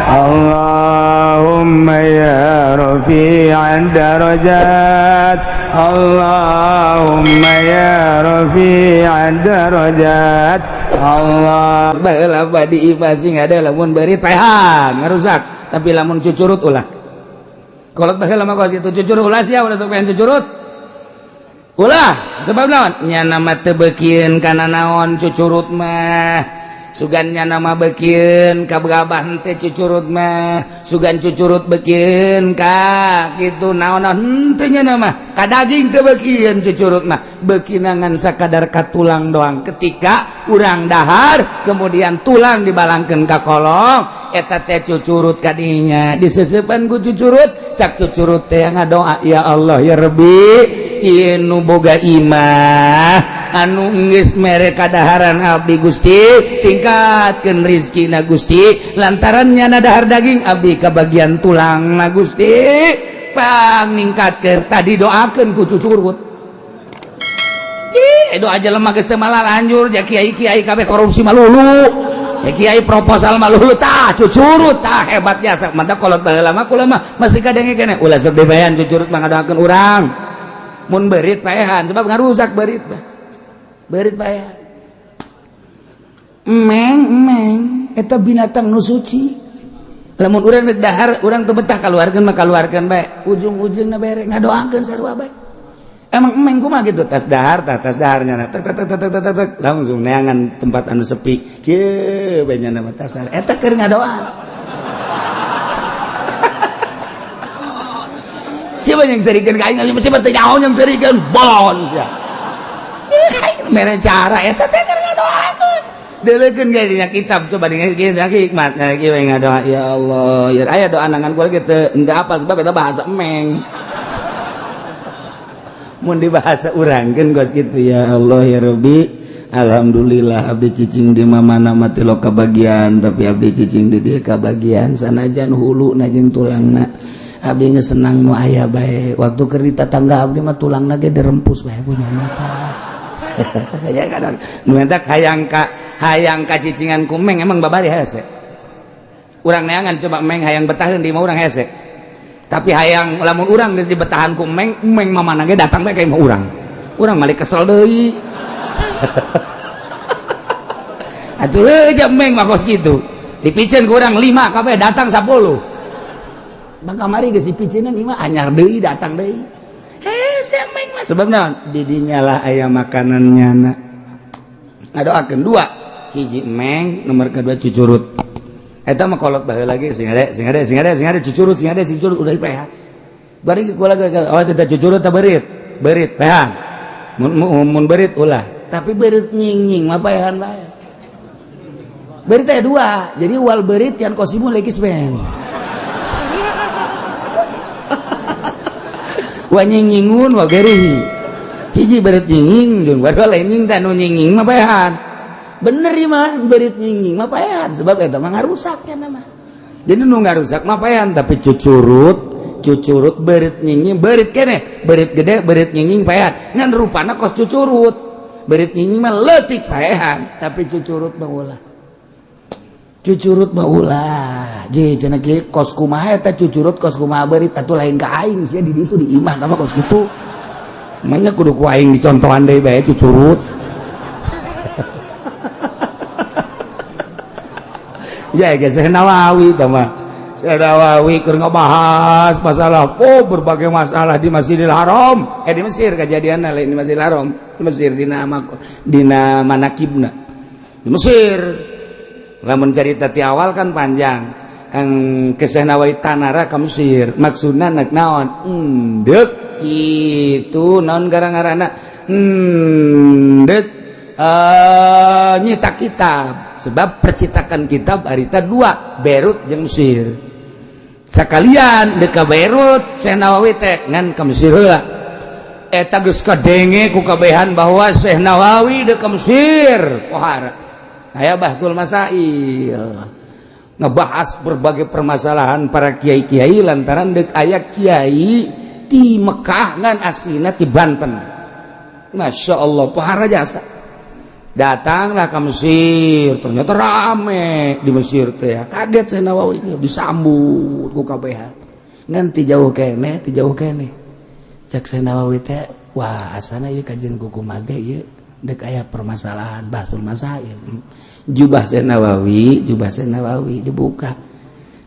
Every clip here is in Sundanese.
Allahumma ya rafi'ad darajat, Allahumma ya rafi'ad darajat. Allah Baheula di imah sing ada lamun beurit paehan ngarusak, tapi lamun cucurut ulah. Kolot baheula mah kos itu cucurut ulah sia, ulah sok pengen cucurut. Ulah, sebab naon? Nya nama teu beukieun kana naon cucurut mah. Sugannya nama beukieun ka gabah teh cucurut mah, sugan cucurut beukieun ka kitu naon-naon henteu nya nama ka daging teu beukieun cucurut mah, beukina ngan sakadar ka tulang doang. Ketika urang dahar kemudian tulang dibalangkeun ka kolong, eta teh cucurut kadinya diseseupan ku cucurut. Cak cucurut teh ngadoa, "Ya Allah ya Rabbi, ieu nu boga imah anu geus mere kadaharan abdi, Gusti, tingkatkeun rizkina Gusti, lantaran nyana dahar daging abdi kabagian tulang na Gusti, pang ningkatkeun." Tadi doakeun ku cucurut. Cih, doa jelema geus teu malah lanjur ja. Kiai-kiai kabeh korupsi malulu ya, kiai proposal malulu. Tah cucurut tah hebat jasa. Mantap kolot baheula mah, kula mah masih kadenge keneh, ulah sok dibayan cucurut mah ngadoakeun urang. Mun beurit paehan, sebab ngarusak beurit mah. Beurit paehan. Emeng, emeng eta binatang nu suci. Lamun urang rek dahar, urang teu betah kaluarkeun mah kaluarkeun bae, ujung-ujungna bere ngadoakeun sarua bae. Emang emeng kumaha gitu, tas dahar tah, tas daharnya tek tek tek tek tek tek, langsung neangan tempat anu sepi kieu bae nya mah tasar eta keur ngadoa. Siapa yang serikeun ka aing? Siapa teu nyaho yang serikeun bon sia. Mere cara eta teh keur ngadoakeun. Deuleukeun ge dina kitab, coba dina hikmat kieu ngadoa, "Ya Allah ya." Aya doa nangan kula ge teu henteu apal, sebab eta bahasa emeng. Mun di bahasa urang kan kos kitu, "Ya Allah ya Rabbi, alhamdulillah abdi cicing di mana mati lo kabagian, tapi abdi cicing di dieu kabagian, sanajan hulu na jeung tulangna abdi geus senang nu aya bae. Waktu keur di tatangga abdi mah tulangna ge dirempus bae punya mata." Ya kadang nu eta hayang ka cicingan ku meng emang babari hese. Urang neangan coba meng hayang betaheun di imah urang hese, tapi hayang lamun urang geus dibetahan ku meng, meng mamana ge datang bae ka imah urang, urang malik kesel deui. Atuh heuh meng mah kos kitu, dipiceun ku urang 5 kabeh datang 10. Bang kamari geus dipiceunan imah anyar deui datang deui. Hese meng mah, sebab naon? Di dinya lah aya makanan nyana. Ngadoakeun dua, hiji meng, nomor kedua cucurut. Eta mah kolot baheula lagi sing ade sing ade sing ade sing ade cucurut, sing ade cucurut udah dipehan. Bari kula ge awas eta cucurut ta beurit, beurit pehan. Mun mun beurit ulah, tapi beurit nying-nying mah paehan bae. Beurit teh dua, jadi wal beurit yang kosimu lagi ben. Wa nying-nyingun wa gerihi. Hiji beurit nying jeung wadua lain nying teh, nu nying mah paehan. Bener ieu mah, beurit nying mah paehan, sebab eta mah ngarusak ya nama. Jadi nu ngarusak mah paehan, tapi cucurut, cucurut beurit nying, beurit keneh, beurit gede, beurit nying paehan. Ngan rupana kos cucurut. Beurit nying mah leutik paehan, tapi cucurut mah ulah. Cucurut mah ulah. Je cenah kieu kos kumaha eta cucurut, kos kumaha beurit atuh lain ka aing sia di ditu di imah tah kos kitu. Manya kudu ku aing dicontohan deui bae cucurut. Ya geus Syekh Nawawi tah mah. Syekh Nawawi keur ngabahas masalah, oh, berbagai masalah di Masjidil Haram. Di Mesir kejadianna, lain di Masjidil Haram. Di Mesir dina dina manakibna. Di Mesir. Lamun cerita ti awal kan panjang. Kang ke Syekh Nawawi tanara ka Mesir. Maksudna nek naon? Endek kitu naon gara-garana? Endek nyetak kitab, sebab percetakan kitab harita dua, Beirut jeung Mesir. Sekalian dek ka Beirut Syekh Nawawi teh, ngan ka Mesir heula. Eta geus kadenge ku kabehan bahwa Syekh Nawawi dek ka Mesir. Pohara aya Bahsul Masail ngebahas berbagai permasalahan para kiai-kiai, lantaran dek aya kiai di Mekah ngan aslina di Banten. Masya Allah, pohara jasa. Datanglah ke Mesir, ternyata rame di Mesir teh. Kaget Syekh Nawawi, disambut ku KBH. Ngan ti jauh keneh, ti jauh keneh. Cek Syekh Nawawi teh, wah, asana ieu kajian kumaha ge ieu dek aya permasalahan bahsul masail. Jubah Syekh Nawawi, jubah Syekh Nawawi dibuka.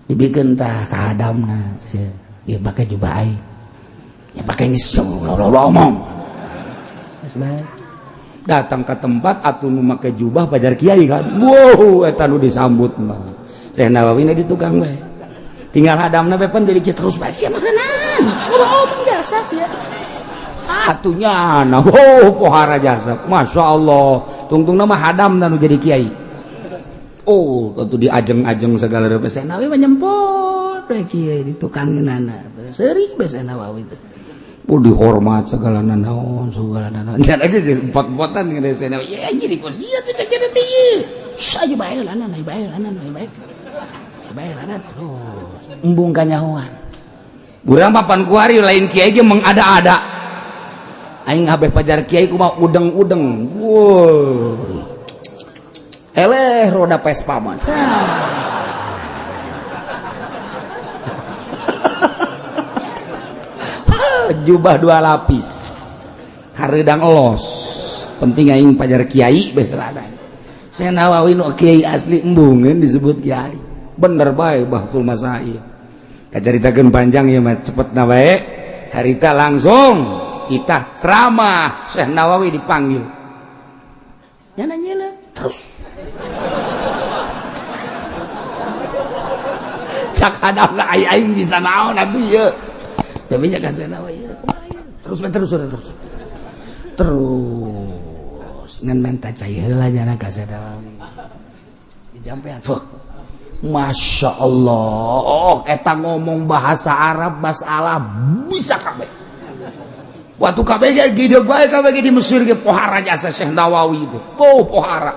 Dibikin tah ka hadamna. Ieu pake jubah aing. Ya pake geus ngomong. Geus bae. Datang ke tempat atuh nu make jubah pajar kiai kan. Wow, eta nu disambut mah. Syekh Nawawi na di tukang bae. Tinggal hadamna bae pan jadi terus bae sia makanan. Ngomong biasa sia. Atunya nah, oh pohara jasa. Masya Allah. Tungtung nama hadam nu jadi kiai. Oh, tentu diajeng-ajeng segala rupa. Syekh Nawawi mah nyempot bae kiai di tukangeunana. Seuri bae Syekh Nawawi teh. Oh, dihormat segala nanaon, segala nanaon. Jangan lagi empot-empotan dengan Syekh Nawawi. Ya jadi kos dia tuh cek jadi teh. Saja bae lana, bae lana, bae. Bae lana terus. Embung kanyahoan. Urang papan kuari lain kiai ge mengada-ada. Aing kabeh pajar kiai kumaha udeng-udeng. Wow. Eleh roda Vespa mah. Jubah dua lapis. Hareudang elos. Penting aing pajar kiai bae ladan. Syekh Nawawi nu kiai asli embungeun disebut kiai. Bener bae bahsul masail. Kacaritakeun panjang ieu mah cepet na bae. Harita langsung kita ceramah Syekh Nawawi dipanggil. Nyana nyelep terus. Cak hadapna aing bisa naon atuh ieu. Tapi nya ka Syekh Nawawi kumaha ieu? Terus terus terus. Terus ngan menta cai heula nyana ka Syekh Nawawi. Dijampean. Fuh. Masya Allah, eta ngomong bahasa Arab masalah bisa kabeh. Waktu kabeh ge gideg bae kabeh di Mesir ge pohara jasa Syekh Nawawi itu. Oh, pohara.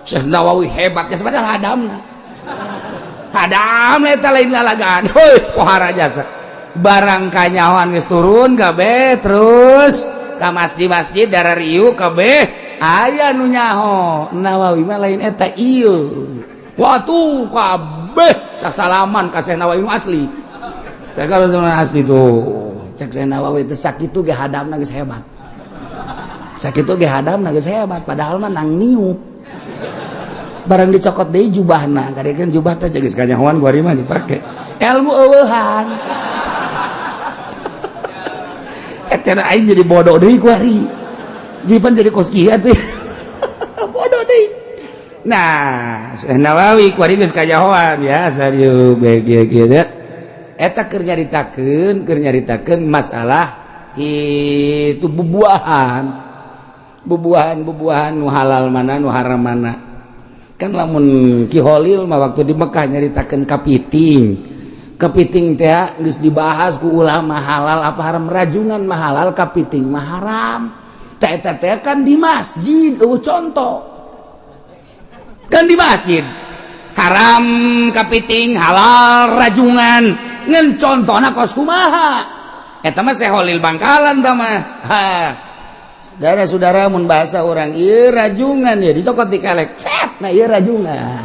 Syekh Nawawi hebat jasa padahal hadamna. Hadamna eta lain lalagaan. Heuh, pohara jasa. Barang kanyahoan geus turun kabeh terus ka masjid-masjid darah riu kabeh aya nu nyaho Nawawi mah lain eta ieu. Waktu kabeh sasalaman ka Syekh Nawawi nu asli. Cek kalau asli tuh. Cek Syekh Nawawi teh sakitu ge hadamna geus hebat. Sakitu ge hadamna geus hebat padahal mah nang niup. Barang dicokot deui jubahna, kadekeun jubah teh geus kanyahoan kuari mah dipake. Ilmu eueuhan. Cek cenah aing jadi bodoh deui kuari. Jipan jadi kos kieu atuh. Bodoh deui. Nah, Syekh Nawawi kuari geus kanyahoan ya serius bae kieu kieu. Eta keur nyaritakeun masalah itu bubuahan. Bubuahan-bubuahan nu halal mana nu haram mana. Kan lamun Ki Holil mah waktu di Mekah nyaritakeun kapiting. Kepiting teh geus dibahas ku ulama halal apa haram, rajungan mah halal, kapiting mah haram. Teh eta teh kan di masjid, eueuh contoh. Kan di masjid haram kapiting, halal rajungan. Ngan contona kos kumaha? Eta mah Syekh Holil Bangkalan tah mah. Ha. Saudara-saudara mun bahasa orang ieu rajungan ya dicokot dikelek. Set, nah ieu rajungan.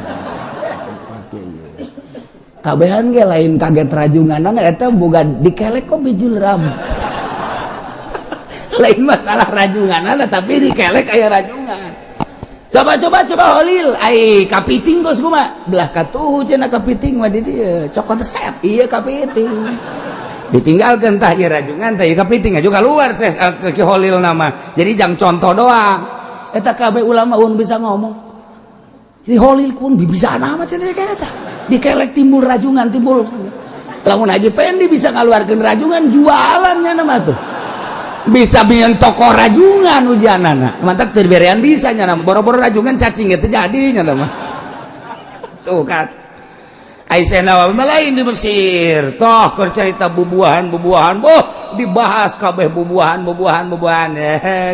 Kabehan ge lain kaget rajungan eta boga dikelek kok bijul ram. Lain masalah rajungan tapi dikelek aya rajungan. Coba coba coba Holil, ai kapiting kos kumaha? Belah katuhu cenah kapiting mah di dieu. Cokot set ieu kapiting. Ditinggalkeun tah ieu rajungan tah ieu kapiting aju keluar seh ke Ki Holil nama. Jadi jang contoh doang. Eta kabeh ulama un bisa ngomong. Di Holil pun bisa nama cenah eta. Dikelek timbul rajungan timbul. Lamun Haji Pendi bisa ngaluarkeun rajungan jualannya nama tuh. Bisa bikin toko rajungan ujianana. Mantap terberean bisa nya nama boro-boro rajungan cacing itu jadi nya nama. Tuh kan. Aisyah Nawawi mah lain di Mesir. Toh keur carita bubuahan-bubuahan, boh dibahas kabeh bubuahan-bubuahan bubuahan.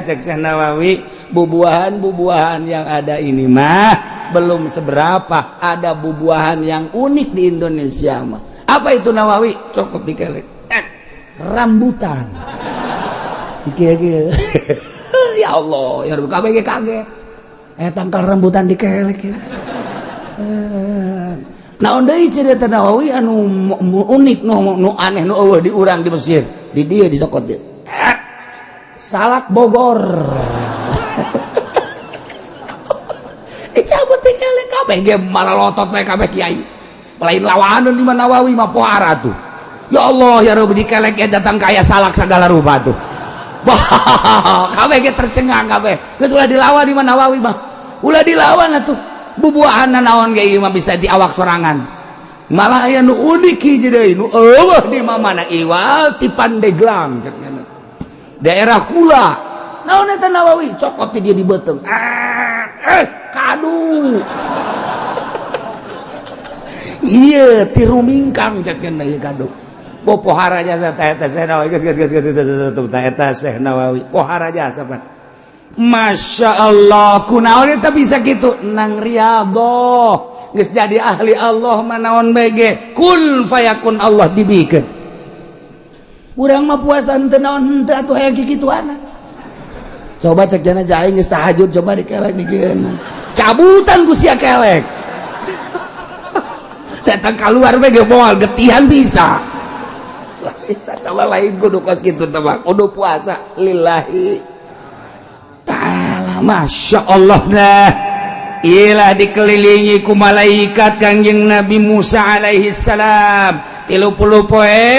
Cek Syekh Nawawi, bubuahan-bubuahan yang ada ini mah belum seberapa, ada bubuahan yang unik di Indonesia mah. Apa itu Nawawi? Cokot dikelek. Rambutan. Iki ya Allah, ya kabeh kaget. Aya tangkal rambutan dikelek ya. Naon deui cerita Nawawi anu unik, nu aneh, nu euweuh di urang di Mesir, di dieu disokot dieu. Salak Bogor. Dicabut dikelek kabeh ge malalotot bae kabeh kiai. Lain lawanan di Nawawi mah pohara tuh. Ya Allah ya Rabbi, dikelek datang kaya salak segala rupa tuh. Wah, kabeh ge tercengang kabeh. Geus ulah dilawan di Nawawi mah. Ulah dilawan atuh. Bubuahan naon ge ieu mah bisa di awak sorangan. Malah aya nu unik hiji deui nu euweuh di mana iwal ti Pandeglang cek. Daerah kula. Naon eta Nawawi? Cokot di dia di beuteung. Eh, kadu. Iya, tiru mingkang cek ieu kadu. Pohara jasa ta eta Syekh Nawawi, geus geus geus geus geus ta eta Syekh Nawawi. Pohara jasa pan. Masya Allah, kunaon eta bisa kitu nang riyadhah. Geus jadi ahli Allah mah naon bae ge kun fayakun Allah dibikeun. Urang mah puasa henteu naon henteu atuh aya kikituana. Coba cek jana aing geus tahajud, coba dikelek dikeun. Cabutan ku sia kelek. Datang keluar bae ge moal getihan bisa. Bisa tawa lain kudu kos kitu teh kudu puasa lillahi ta'ala. Masya Allah. Nah, ilah dikelilingi ku malaikat Kangjeng Nabi Musa alaihi salam 30 poe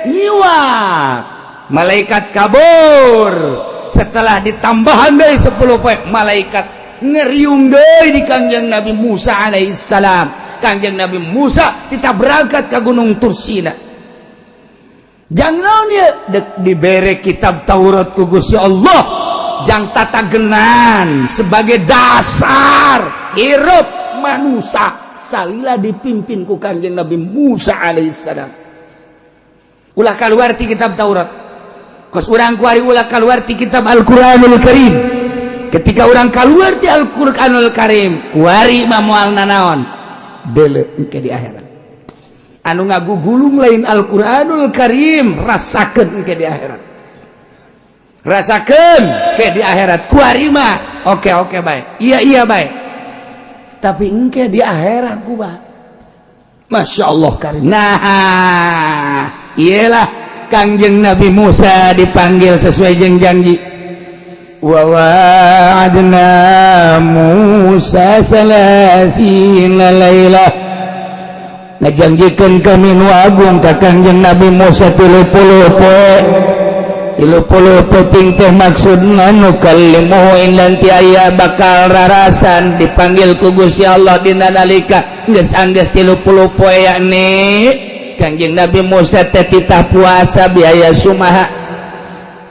nyiwak, malaikat kabur. Setelah ditambahan deui 10 poe, malaikat ngeriung deui di Kangjeng Nabi Musa alaihi salam. Kangjeng Nabi Musa kita berangkat ke Gunung Tursina. Jangan naon ieu dek dibere kitab Taurat ku Gusti Allah jang tatagenan sebagai dasar hirup manusia salila dipimpin ku Kangjeng Nabi Musa alaihissalam. Ulah keluar ti kitab Taurat kos urang kuari, ulah keluar ti kitab Al-Qur'anul Karim. Ketika urang keluar ti Al-Qur'anul Karim kuari mah moal nanaon deuleu engke di akhirat. Anu ngagugulung lain Al-Qur'anul Karim, rasakeun engke di akhirat, rasakeun ke di akhirat. Kuari mah oke oke baik, iya iya baik, tapi engke di akhirat kumaha? Masya Allah Karim. Nah, iyalah Kangjeng Nabi Musa dipanggil sesuai jeung janji. Wa wa'adna Musa 30 lailah, ngajanjikeun kami nu agung ka Kangjeng Nabi Musa 30 poe. 30 peuting teh maksudna nukallimuhu, nanti aya bakal rarasan dipanggil ku Gusti Allah dina nalika geus anggeus 30 poe, yakni Kangjeng Nabi Musa teh titah puasa biaya sumaha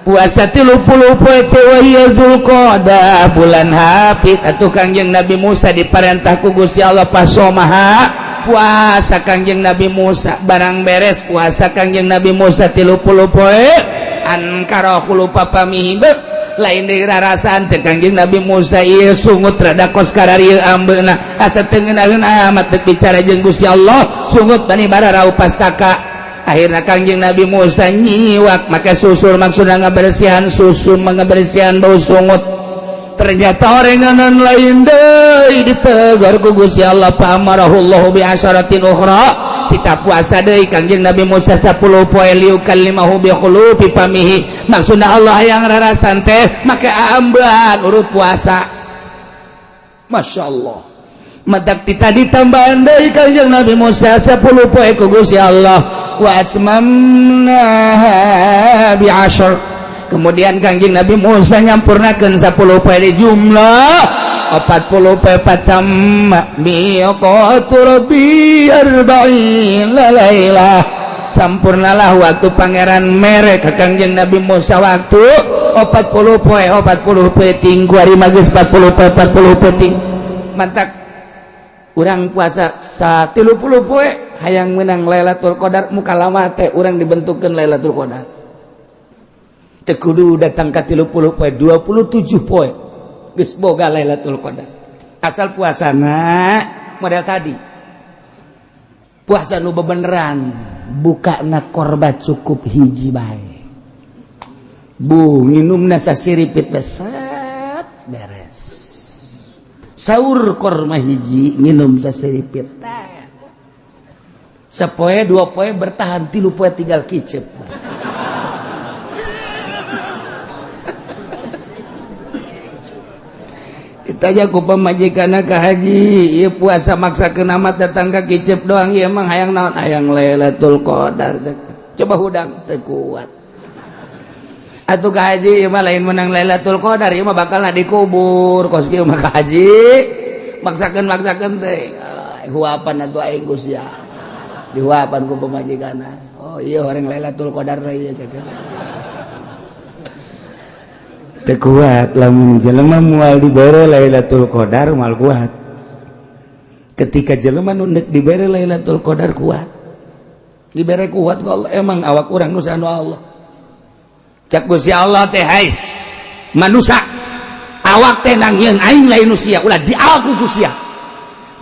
puasa 30 poe teh wa hiya Dzulqa'dah, bulan Hafid atuh. Kangjeng Nabi Musa diparentah ku Gusti Allah pasomaha puasa. Kangjeng Nabi Musa barang beres puasa Kangjeng Nabi Musa 30 poe ankara khulufa famihi, lain deui rarasaan. Cek Kangjeng Nabi Musa, ieu sungut rada kos kararieu ambeuna, asa teu ngeunaheun amat teu bicara jeung Gusti Allah, sungut bani bararau pastaka. Akhirna Kangjeng Nabi Musa nyiwak make susur, maksudna ngabersihan susu, ngabersihan bau sungut. Ternyata orenganan lain deui, ditegur ku Gusti Allah, fa amarahullahu bi asyaratin ukhra. Kita puasa deui Kangjeng Nabi Musa 10 poe liyukallimahu bi khulufi famihi, maksudna Allah yang rarasan teh make ambean urut puasa. Masya Allah, matak tita ditambahan deui Kangjeng Nabi Musa 10 poe ku Gusti Allah, wa atmamnaha bi asyar. Kemudian Kangjeng Nabi Musa nyampurnakeun 10 poe di jumlah 40 poe, fatamma miqatu rabbi arba'in lailah, sampurnalah waktu pangeran mere ka Kangjeng Nabi Musa waktu 40 poe 40 peuting. Kuari mah geus 40 poe 40 peuting. Mantak urang puasa sa 30 poe hayang menang Lailatul Qadar, muka lama teh urang dibentukkeun Lailatul Qadar teu kudu datang ka 30 poe, 27 poe geus boga Lailatul Qadar, asal puasana model tadi, puasa nu bebeneran, buka na korba cukup hiji bae, bu nginumna sasiripit, beset beres. Saur korma hiji, minum saseripit. Sapoe dua poe bertahan, 3 poe tinggal kicep. Ditanya ku pamajikanna ka haji, ieu puasa maksa ke amat datang ka kicep doang, ieu emang hayang naon? Hayang Lailatul Qadar. Coba hudang teu kuat. Atuh ka haji ieu mah lain menang Lailatul Qadar, ieu mah bakalna dikubur. Kos kieu mah ka haji maksakeun teh. Huapan atuh aing geus ya. Dihuapan ku pamajikanna. Oh iya orang Lailatul Qadar ieu cek. Teu kuat lamun jelema moal dibere Lailatul Qadar moal kuat. Ketika jelema nu deuk dibere Lailatul Qadar kuat. Dibere kuat ku Allah, emang awak urang nu anu Allah. Cak Gusti Allah teh hais manusa awak teh nangieun aing lain nu sia, ulah diaku ku sia.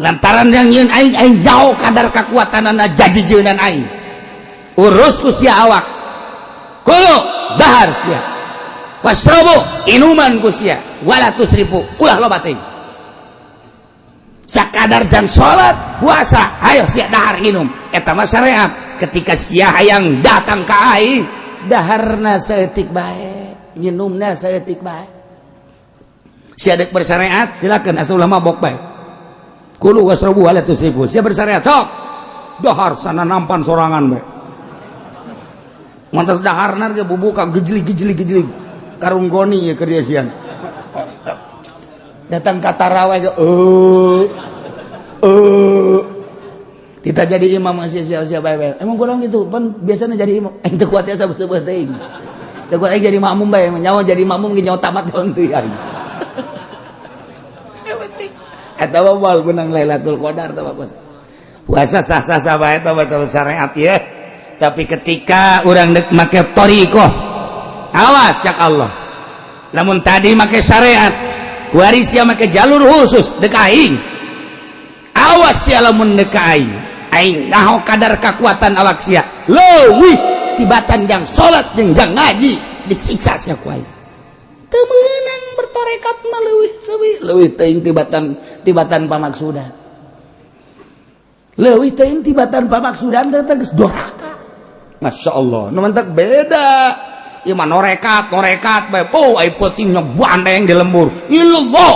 Lantaran yang nyieun aing, aing jauh kadar kekuatanana jajijeunan aing. Urus ku sia awak. Kulu dahar sia. Wasrobu inuman ku sia, wala tusrifu ulah loba teuing. Sakadar jang salat, puasa, ayo sia dahar minum. Eta mah syariat. Ketika sia hayang datang ka aing, daharna saeutik bae, nginumna saeutik bae. Sia deuk bersyariat, silakan asal ulah mabok bae. Kulu wasrobu wala tusrifu. Sia bersyariat sok. Dahar sana nampan sorangan bae. Mantas daharna ge bubuka gejlig-gejlig-gejlig. Karung goni ya keur sian. Datang ka tarawih ge kita jadi imam masih sia-sia bae bae. Emang kurang gitu, pan biasanya jadi imam. Teu kuat ya sabeut-beut teuing. Teu kuat jadi makmum bae, nyawa jadi makmum ge nyawa tamat teu aing. Eta mah moal menang Lailatul Qadar tah bos. Puasa sah-sah bae tah betul syariat ya. Tapi ketika urang deuk make thariqah, awas cak Allah. Lamun tadi make syariat, kuari sia make jalur khusus deuk aing. Awas sia lamun deuk ka aing. Aing naho kadar kekuatan awak sia. Leuwih tibatan jang salat jeung jang ngaji disiksa sia ku aing. Teu meunang bertorekat mah leuwih seuwi, leuwih teuing tibatan pamaksudan. Leuwih teuing tibatan pamaksudan teh geus doraka. Masya Allah, nu mantak beda. Ieu mah norekat, norekat bae. Oh, ai peuting bandeng di lembur. Illallah.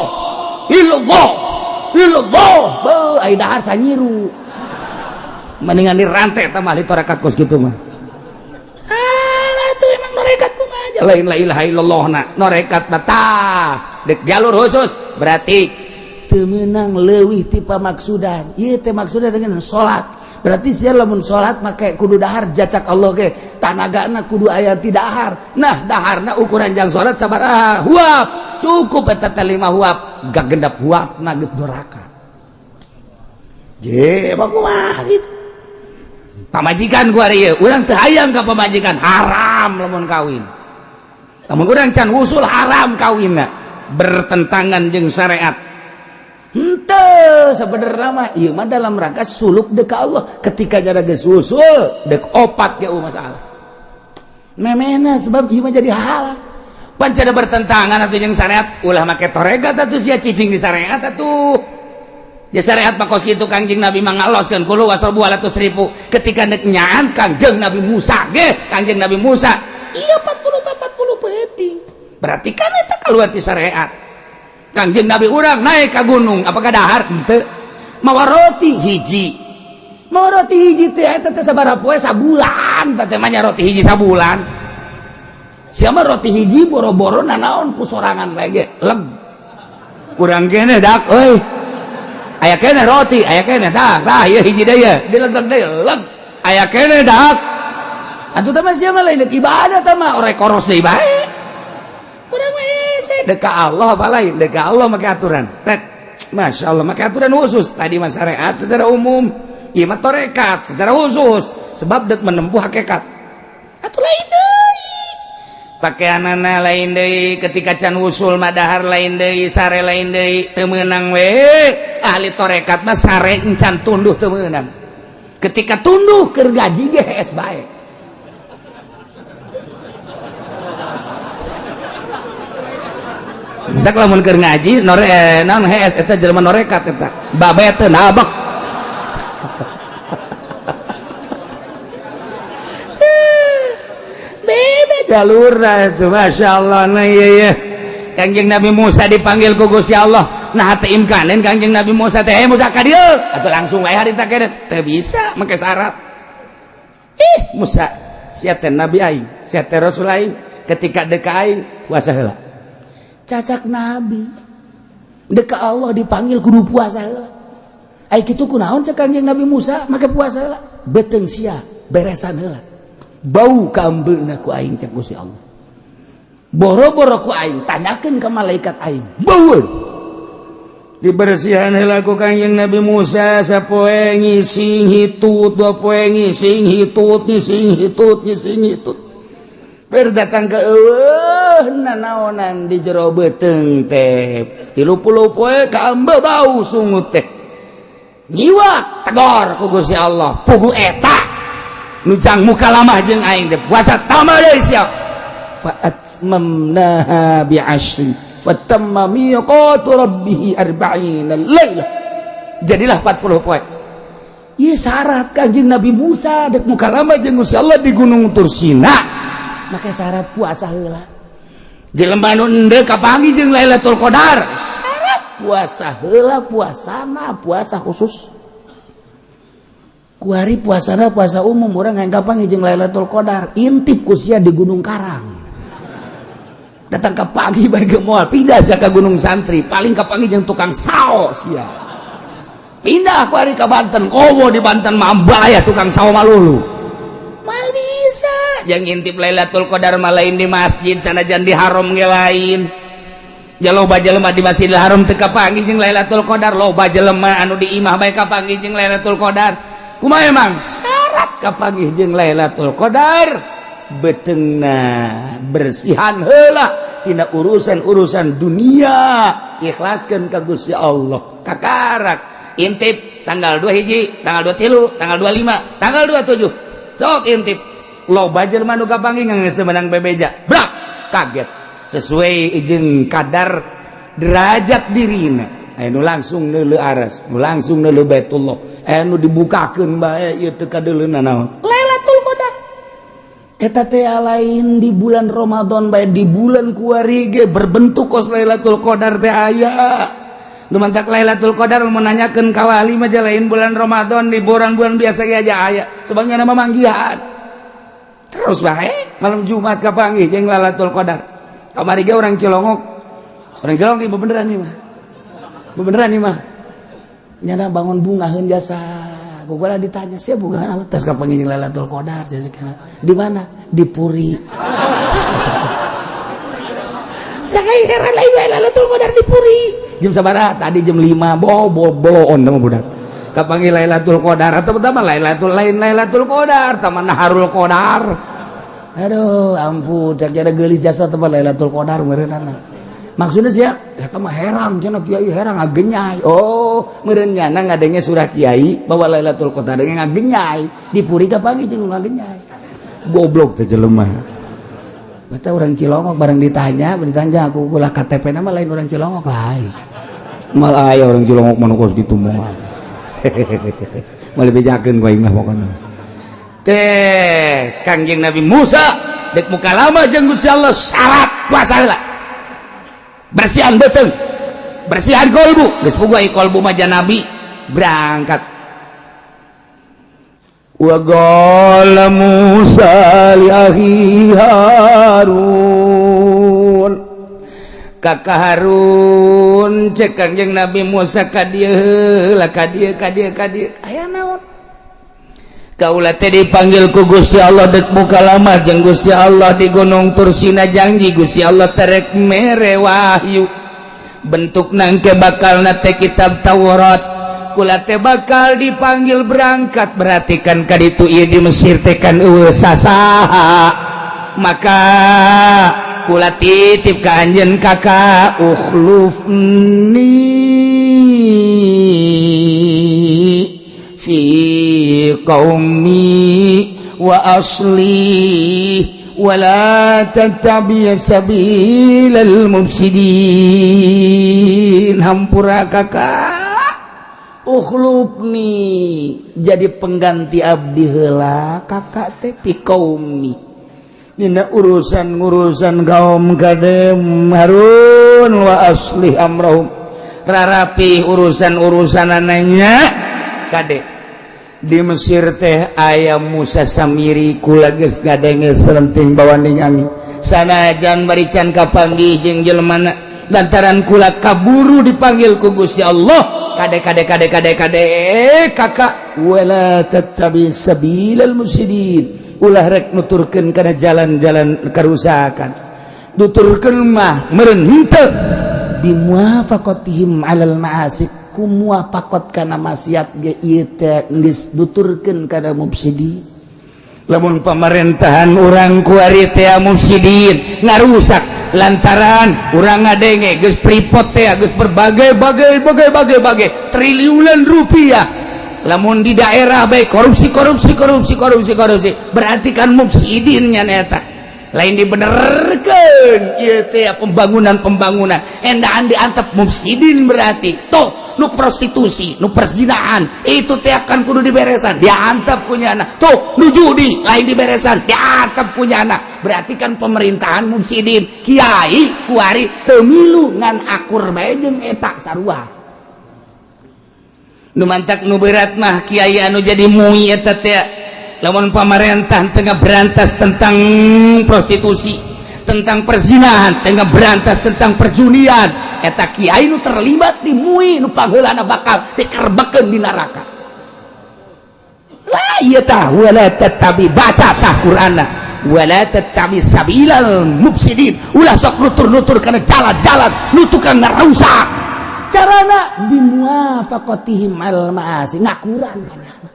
Illallah. Illallah. Beuh, ai dahar sanyiru. Mendingan dirantai tah mah ahli torekat kos kitu mah. Ah, atuh emang norekat kumaha aja. Lain la ilaha illallah na, norekat mah tah. Dek jalur khusus berarti teu meunang leuwih ti pamaksudan. Ieu teh maksudna dengan salat. Berarti sia lamun salat make kudu dahar jacak Allah ge tanagana kudu aya ti dahar. Nah, daharna ukuran jang salat sabaraha huap. Cukup eta teh 5 huap, gagendap huapna geus doraka. Je, apa kumaha gitu. Pamajikan ku ari ieu, urang teu hayang ka pamajikan, haram lamun kawin. Lamun urang can usul haram kawinna, bertentangan jeung syariat. Henteu sebenarnya mah ieu mah dalam rangka suluk deuk ka Allah. Ketika jara geus usul deuk opat ge masalah. Memehna sebab ieu mah jadi halal. Pan cada bertentangan atuh jeung syariat, ulah make torekat atuh sia cicing di syariat atuh. Ya syariat mah kos kitu Kangjeng Nabi mah ngaloskeun kulu wasrobu wala tusrifu. Ketika deuk nyaan Kangjeng Nabi Musa ge, Kangjeng Nabi Musa ieu 40 peuting. Berarti kan eta keluar ti syariat. Kangjeng Nabi urang naik ka gunung, apakah dahar? Henteu. Mawa roti hiji. Mawa roti hiji teh eta teh sabaraha poe? Sabulan teh mah nya roti hiji sabulan. Siapa roti hiji boro-boro nanaon ku sorangan bae ge leg. Kurang kene dak euy. Aya kene roti, aya kene dak. Tah ieu hiji deui ye, dileg-leg deui leg. Aya kene dak. Atuh teh mah sia mah lain ibadah teh mah orek koros deui bae. Urang mah hese deuk ka Allah apa lain, deuk ka Allah make aturan. Tet. Masya Allah make aturan khusus. Tadi mah syariat secara umum, ieu mah tarekat secara khusus sebab deuk menempuh hakikat. Atuh lain deui. Pakaianana lain deui ketika can usul mah dahar lain deui, sare lain deui, teu meunang we. Ahli tarekat mah sare encan tunduh teu meunang. Ketika tunduh keur gaji ge hees bae. Tak lamun keur ngaji nore naon hees eta jelema norekat eta. Babe teu nabek. Beda jalurna itu, Masya Allah. Nah iya iya. Kangjeng Nabi Musa dipanggil ku Gusti Allah. Nah teu imkanen Kangjeng Nabi Musa teh, "Eh Musa ka dieu." Atuh langsung wae harita keneh. Teu bisa make syarat. Ih Musa, sia teh nabi aing, sia teh rasul aing, ketika deka aing puasa heula. Cacak nabi deka Allah dipanggil kudu puasa heula. Ai kitu kunaon cek Kangjeng Nabi Musa make puasa heula? Beuteung sia beresan heula. Bau kaambeuna ku aing cek Gusti Allah. Boro-boro ku aing tanyakeun ka malaikat aing. Baueun. Dibersihan heula ku Kangjeng Nabi Musa sapoe ngising hitut, dua poe ngising hitut, ngising hitut, ngising hitut. Berdatang ke eueuh nanaonan di jero beuteung teh. 30 poe kaambe bau sungut teh. Nyiwak tegor ku Gusti Allah. Pugu eta nu jang mukalamah jeung aing teh puasa tambah deui siap. Fa atmamnaha bi asyrin fatamma miqatu rabbih arba'ina lailah. Jadilah 40 poe. Ieu syarat Kangjeng Nabi Musa dek mukalamah jeung Gusti Allah di Gunung Tursina. Make syarat puasa heula. Jelema nu endeu kapanggih jeung Lailatul Qadar. Syarat puasa heula, puasana puasa khusus. Kuari puasana puasa umum urang hayang kapanggih jeung Lailatul Qadar, intip ku sia di Gunung Karang. Datang ke pagi bae ge moal pindah sia ka Gunung Santri, paling kapanggih jeung tukang sao sia. Pindah kuari ka Banten, komo di Banten mah ambalaya tukang sao malulu. Mal bisa yang ngintip Lailatul Qadar mah lain di masjid sanajan di haram ge lain. Ja loba jelema di Masjidil Haram teu kapanggih jeung Lailatul Qadar, loba jelema anu di imah bae kapanggih jeung Lailatul Qadar. Kumaha emang syarat kapanggih jeung Lailatul Qadar? Beuteungna bersihan heula tina urusan-urusan dunia, ikhlaskeun ka Gusti Allah. Kakarak intip tanggal 2 hiji, tanggal 23, tanggal 25, tanggal 27. Sok intip. Loba jelema nu kapanggih geus teu meunang bebeja. Brak, kaget. Sesuai jeung kadar derajat dirina. Aya nu langsung neuleuh aras, nu langsung neuleuh Baitullah. Aya nu dibukakeun bae ieu teu kadeuleuna naon. Lailatul Qadar. Eta teh lain di bulan Ramadan bae, di bulan kuari ge berbentuk kos Lailatul Qadar teh aya. Nu mantak Lailatul Qadar mun nanyakeun ka wali mah lain bulan Ramadan, di bulan-bulan biasa ge aja aya. Sebabnya nama manggihan. Terus bae malam Jumat kapanggih jeung Lailatul Qadar. Kamari ge orang Cilongok. Orang Cilongok ieu beneran ieu mah. Beneran ieu mah. Nyana bangun bungaheun jasa. Gua ditanya, "Sia bungahan apa?" Tas kapanggih jeung Lailatul Qadar jasa. Di mana? Di Puri. Saya heran lain Lailatul Qadar di Puri. Jam sabaraha? Tadi jam 5. Bo bo boloon mah budak. Kapanggih Lailatul Qadar atau pertama Lailatul lain Lailatul Qadar, taman Naharul Qadar. Aduh, ampun, cak ada geulis jasa teman Lailatul Qadar meureunana. Maksudnya sih ya, eta mah herang cenah kiai herang ngagenyai. Oh, meureun nyana ngadenge surah kiai bahwa Lailatul Qadar ngagenyai. Di Puri kapanggih jeung ngagenyai. Goblok teh jelema. Bata orang Cilongok bareng ditanya, ditanya aku ulah KTP nama lain orang Cilongok lain. Mal aya orang Cilongok mah kos kitu moal. Moal bejakeun ku aing mah pokona. Teh Kangjeng Nabi Musa dek mukalama jeung Gusti Allah syarat puasa heula. Bersihan beuteung, bersihan kolbu, geus puguh ai kolbu mah nabi berangkat. Wa qala Musa li akhi Harun, kakak Harun cek Kangjeng Nabi Musa ka dieu heula, ka dieu ka dieu ka dieu aya naon? Kaula teh dipanggil ku Gusti Allah dek mukalama jeung Gusti Allah di Gunung Tursina, janji Gusti Allah terek mere wahyu bentuk nangke bakal nate kitab Taurat. Kula teh bakal dipanggil berangkat, berarti kan kaditu ieu di Mesir teh kan eueuh sasaha, maka kula titip ka anjeun kakak ukhlufni fi qaumi wa asli Wala tattabi' sabilal mufsidin. Hampura, Kakak, ukhlufni, jadi pengganti abdi heula, Kakak teh, fi qaumi, dina urusan urusan kaum kadem Harun, wa aslih amrahum, rarapi urusan-urusan ananya. Kade, di Mesir teh aya Musa Samiri. Kula geus ngadenge selenting bawaning angin, sanajan bari can kapanggih jeung jelema, lantaran kula kaburu dipanggil ku Gusti Allah. Kade, kade, kade, kade, kade, Kakak, wala tattabi sabilal mufsidin, ulah rek nuturkeun kana jalan-jalan kerusakan. Nuturkeun mah meureun henteu bimuwafaqatihim alal ma'asi, ku muwafaqat kana maksiat ge ieu teh geus nuturkeun kana mufsidi. Lamun pemerintahan urang kuari teh mufsidin, ngarusak, lantaran urang ngadenge geus Freeport teh geus berbagai bagai bagai bagai bagai triliunan rupiah. Lamun di daerah baik korupsi, korupsi, korupsi, korupsi, korupsi, berarti kan mufsidinnya. Eta lain dibenerkeun ieu teh pembangunan pembangunan endaan diantep mufsidin. Berarti toh nu prostitusi, nu perzinahan itu teh akan kudu diberesan, diantep punya anak. Tuh nu judi lain diberesan, diantep punya anak. Berarti kan pemerintahan mufsidin. Kiai kuari teu milu ngan akur bae jeung eta sarua. Nu mantak nu berat mah kiai anu jadi MUI eta teh. Lamun pamarentah tengah berantas tentang prostitusi, tentang perzinahan, tengah berantas tentang perjudian, eta kiai nu terlibat di MUI nu pangheulana bakal dikerbekeun di neraka lah. Ieu tah wala tattabi, baca tah Qur'anna, wala tattabi sabilal mufsidin, ulah sok nutur-nutur kana jalan-jalan nu tukang ngarusak. Carana bimuwafaqatihim al ma'asi, ngakuran kana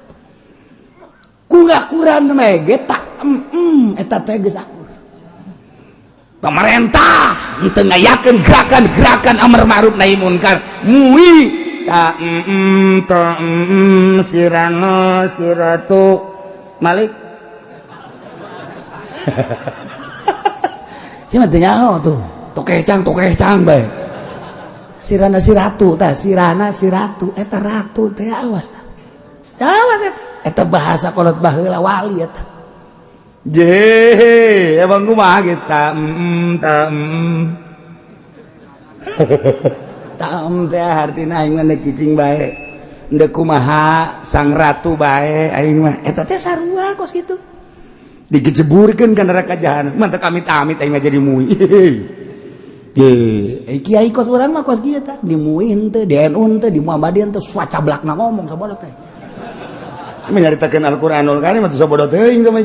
ku ngakuran mege tak eta teh geus akur. Pemerintah henteu ngayakeun gerakan-gerakan amar ma'ruf nahi munkar, MUI ta ta sirano siratu Malik si mah teu nyaho tuh, tokecang tokecang bae. Sirana siratu tah, sirana siratu eta ratu teh. Awas tah, awas eta, eta bahasa kolot baheula, wali eta. Je, emang kumaha kita ta ta teh artina aing mah cicing bae, ndek kumaha sang ratu bae aing mah. Eta teh sarua kos kitu digejeburkeun ka neraka jahanam. Mantap, amit-amit aing mah jadi MUI. Ye, kiai kos urang mah kos kieu tah, di MUI henteu, di NU henteu, di Muhammadiyah henteu, sacablakna ngomong sabodo teh. Menyaritakeun Al-Qur'anul Karim mah sabodo teuing teh mah.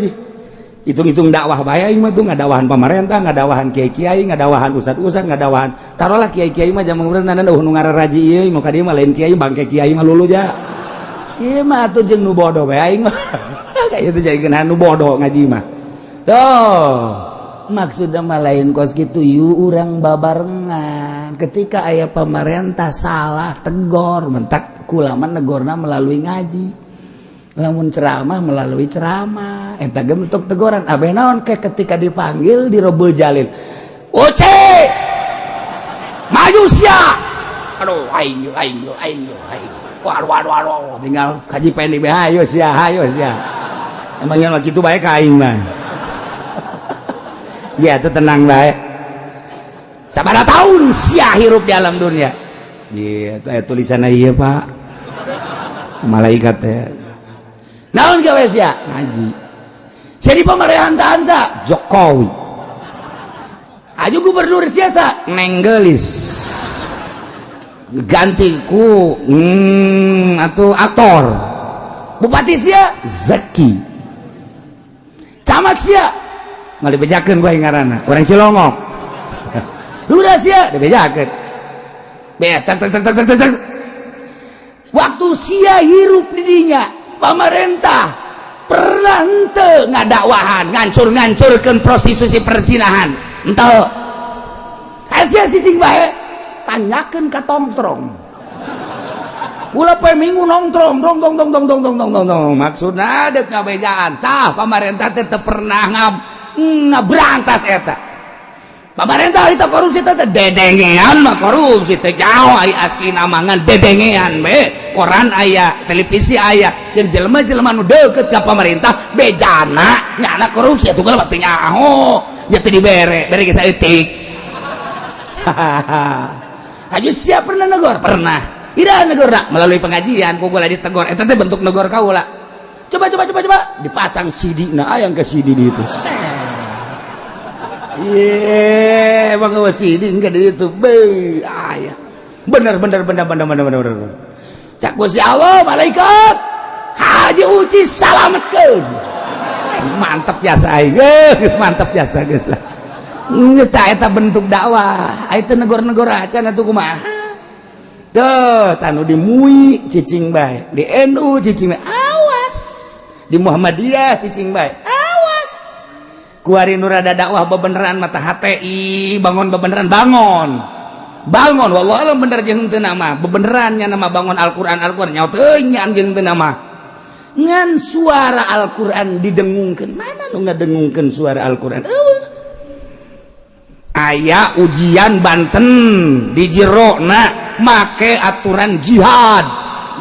Hitung-hitung dakwah bae aing mah tuh, ngadakwahan pamarentah, ngadakwahan kiai-kiai, ngadakwahan ustad-ustad, ngadakwahan taruhlah kiai-kiai mah zaman urang nana nu ngararaji ieu mau ka dieu mah lain kiai, bangke kiai mah lulu ja. Ieu mah atuh jeung nu bodoh bae aing mah. Kayak itu jadi nu bodoh ngaji mah. Tuh, maksudnya mah lain kos gitu. Yuk urang babarengan, ketika aya pemerintah salah tegor. Mentak kula mah negorna melalui ngaji, lamun ceramah melalui ceramah, eta ge bentuk teguran. Abe naon ke ketika dipanggil di Robul Jalil, "Uce, maju sia!" Aduh, aing aing aing aing, waduh waduh waduh, tinggal kaji pendi be, ayo sia, ayo sia. Emangnya mah kitu bae ka aing mah ya. Itu tenang bae, sabaraha tahun sia hirup di alam dunia? Iya, itu tulisannya. Iya, Pak, malaikat teh. Naon gawe sia? Ngaji. Jadi pemerintahan sa Jokowi aju, gubernur sia sa Nenggelis, ganti ku atau aktor, bupati sia Zaki, camat sia nggak dibejakeun gua ngaranna, orang Cilongok, lurah sia dibejakeun be tak tak tak tak tak tak. Waktu sia hirup di dinya, pemerintah pernah ente ngadakwahan ngancur-ngancurkan prostitusi, perzinahan? Ente sia cicing bae, tanyakeun ka tongtrong. Ulah poe Minggu nongtrong dong dong dong dong dong dong dong dong dong. Maksudna dek ngabejaan tah, pemerintah teh teu pernah ngab Ngaberantas eta pamarentah itu korupsi teh dedengean mah korupsi teh jauh ai asli namangan dedengean be koran aya, televisi aya, jeung jelema-jelema nu deukeut ka pamarentah bejana nyana korupsi atuh kalau teu nyaho nya teu dibere bere geus saeutik. Haji siap pernah negor? Pernah. Ira negor melalui pengajian ku kula ditegor eta teh bentuk negor kaula. Coba coba coba coba dipasang CD, nah ayang ke CD di itu. Iya, emang nggak CD enggak di itu. Be, aya. Bener bener bener bener bener bener bener. Cak Gusti Allah malaikat Haji Uci salametkeun. Mantep jasa aing. Geus mantep jasa geus lah. Geus tah eta bentuk dakwah. Aya teu negor-negor acan atuh kumaha. Tuh, tanu di MUI cicing bae, di NU cicing bae. Awas. Di Muhammadiyah cicing bae. Awas. Kuari nu rada dakwah bebeneran mata HTI bangun bebeneran bangun. Bangun wallahu alam bener jeung teu nama. Bebeneran nya nama bangun Al-Qur'an Al-Qur'an nyaho teuing jeung teu nama. Ngan suara Al-Qur'an didengungkeun. Mana nu ngadengungkeun suara Al-Qur'an? Eueuh. Aya ujian Banten di jerona make aturan jihad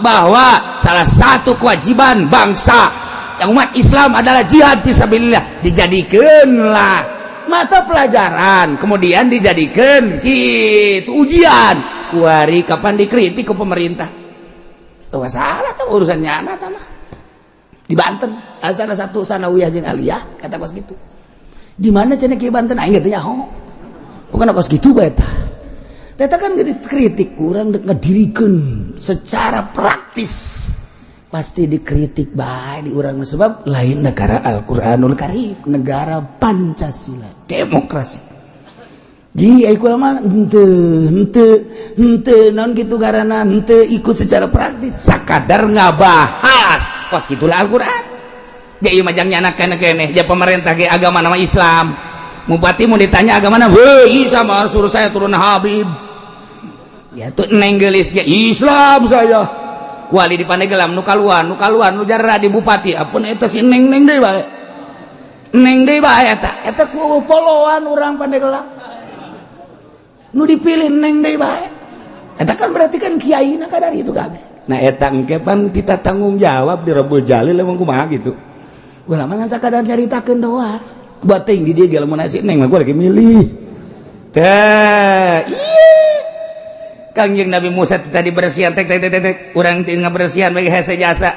bahwa salah satu kewajiban bangsa yang umat Islam adalah jihad fisabilillah, dijadikanlah mata pelajaran, kemudian dijadikan gitu ujian. Kuari kapan dikritik ke pemerintah? Tuh masalah tuh urusannya anak mah di Banten asal satu sanawiyah jeung aliyah kata kos gitu. Di mana cenah ki Banten aing teh nyaho bukan kos gitu bae tah. Eta kan dikritik, kurang ngedirikeun secara praktis pasti dikritik bae di urang sebab lain negara Al-Qur'anul Karim, negara Pancasila, demokrasi. Ji ai kula mah henteu henteu henteu naon kitu garana henteu ikut secara praktis, sakadar ngabahas kos gitulah Al-Qur'an. Ja ieu mah jang nyana keneh keneh ja pemerintah ge agama nama Islam. Bupati mau ditanya agama mana? Weh, Isa mah suruh saya turun Habib. Ya tuh neng geulis ge Islam saya. Kuali di Pandeglang nu kaluan, nu kaluan nu jarra di bupati. Apun eta si neng neng deui bae. Neng deui bae eta. Eta ku poloan urang Pandeglang. Nu dipilih neng deui bae. Eta kan berarti kan kiai na kadar itu kabeh. Nah eta engke pan kita tanggung jawab di Rabbul Jalil emang kumaha gitu. Ulama ngan sakadar caritakeun doa. Buat ting di dia ge lamun nasi neng mah gua lagi milih. Teh, iya. Kangjeng Nabi Musa tadi bersihan tek tek tek tek urang teu ngabersihan bagi hese jasa.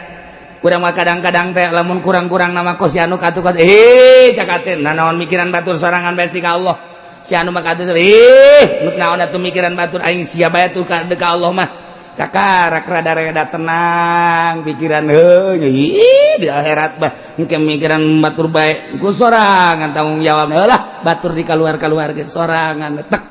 Urang mah kadang-kadang teh lamun kurang-kurang nama kos si anu katu kos eh cakateun nanaon mikiran batur sorangan bae ka Allah. Si anu mah katu eh nu naon atuh mikiran batur aing sia bae tuh ka Allah mah. Kakarak rada-rada tenang pikiran heuh ih di akhirat bah engke mikiran batur bae ku sorangan tanggung jawab lah batur di kaluar-kaluar sorangan tek.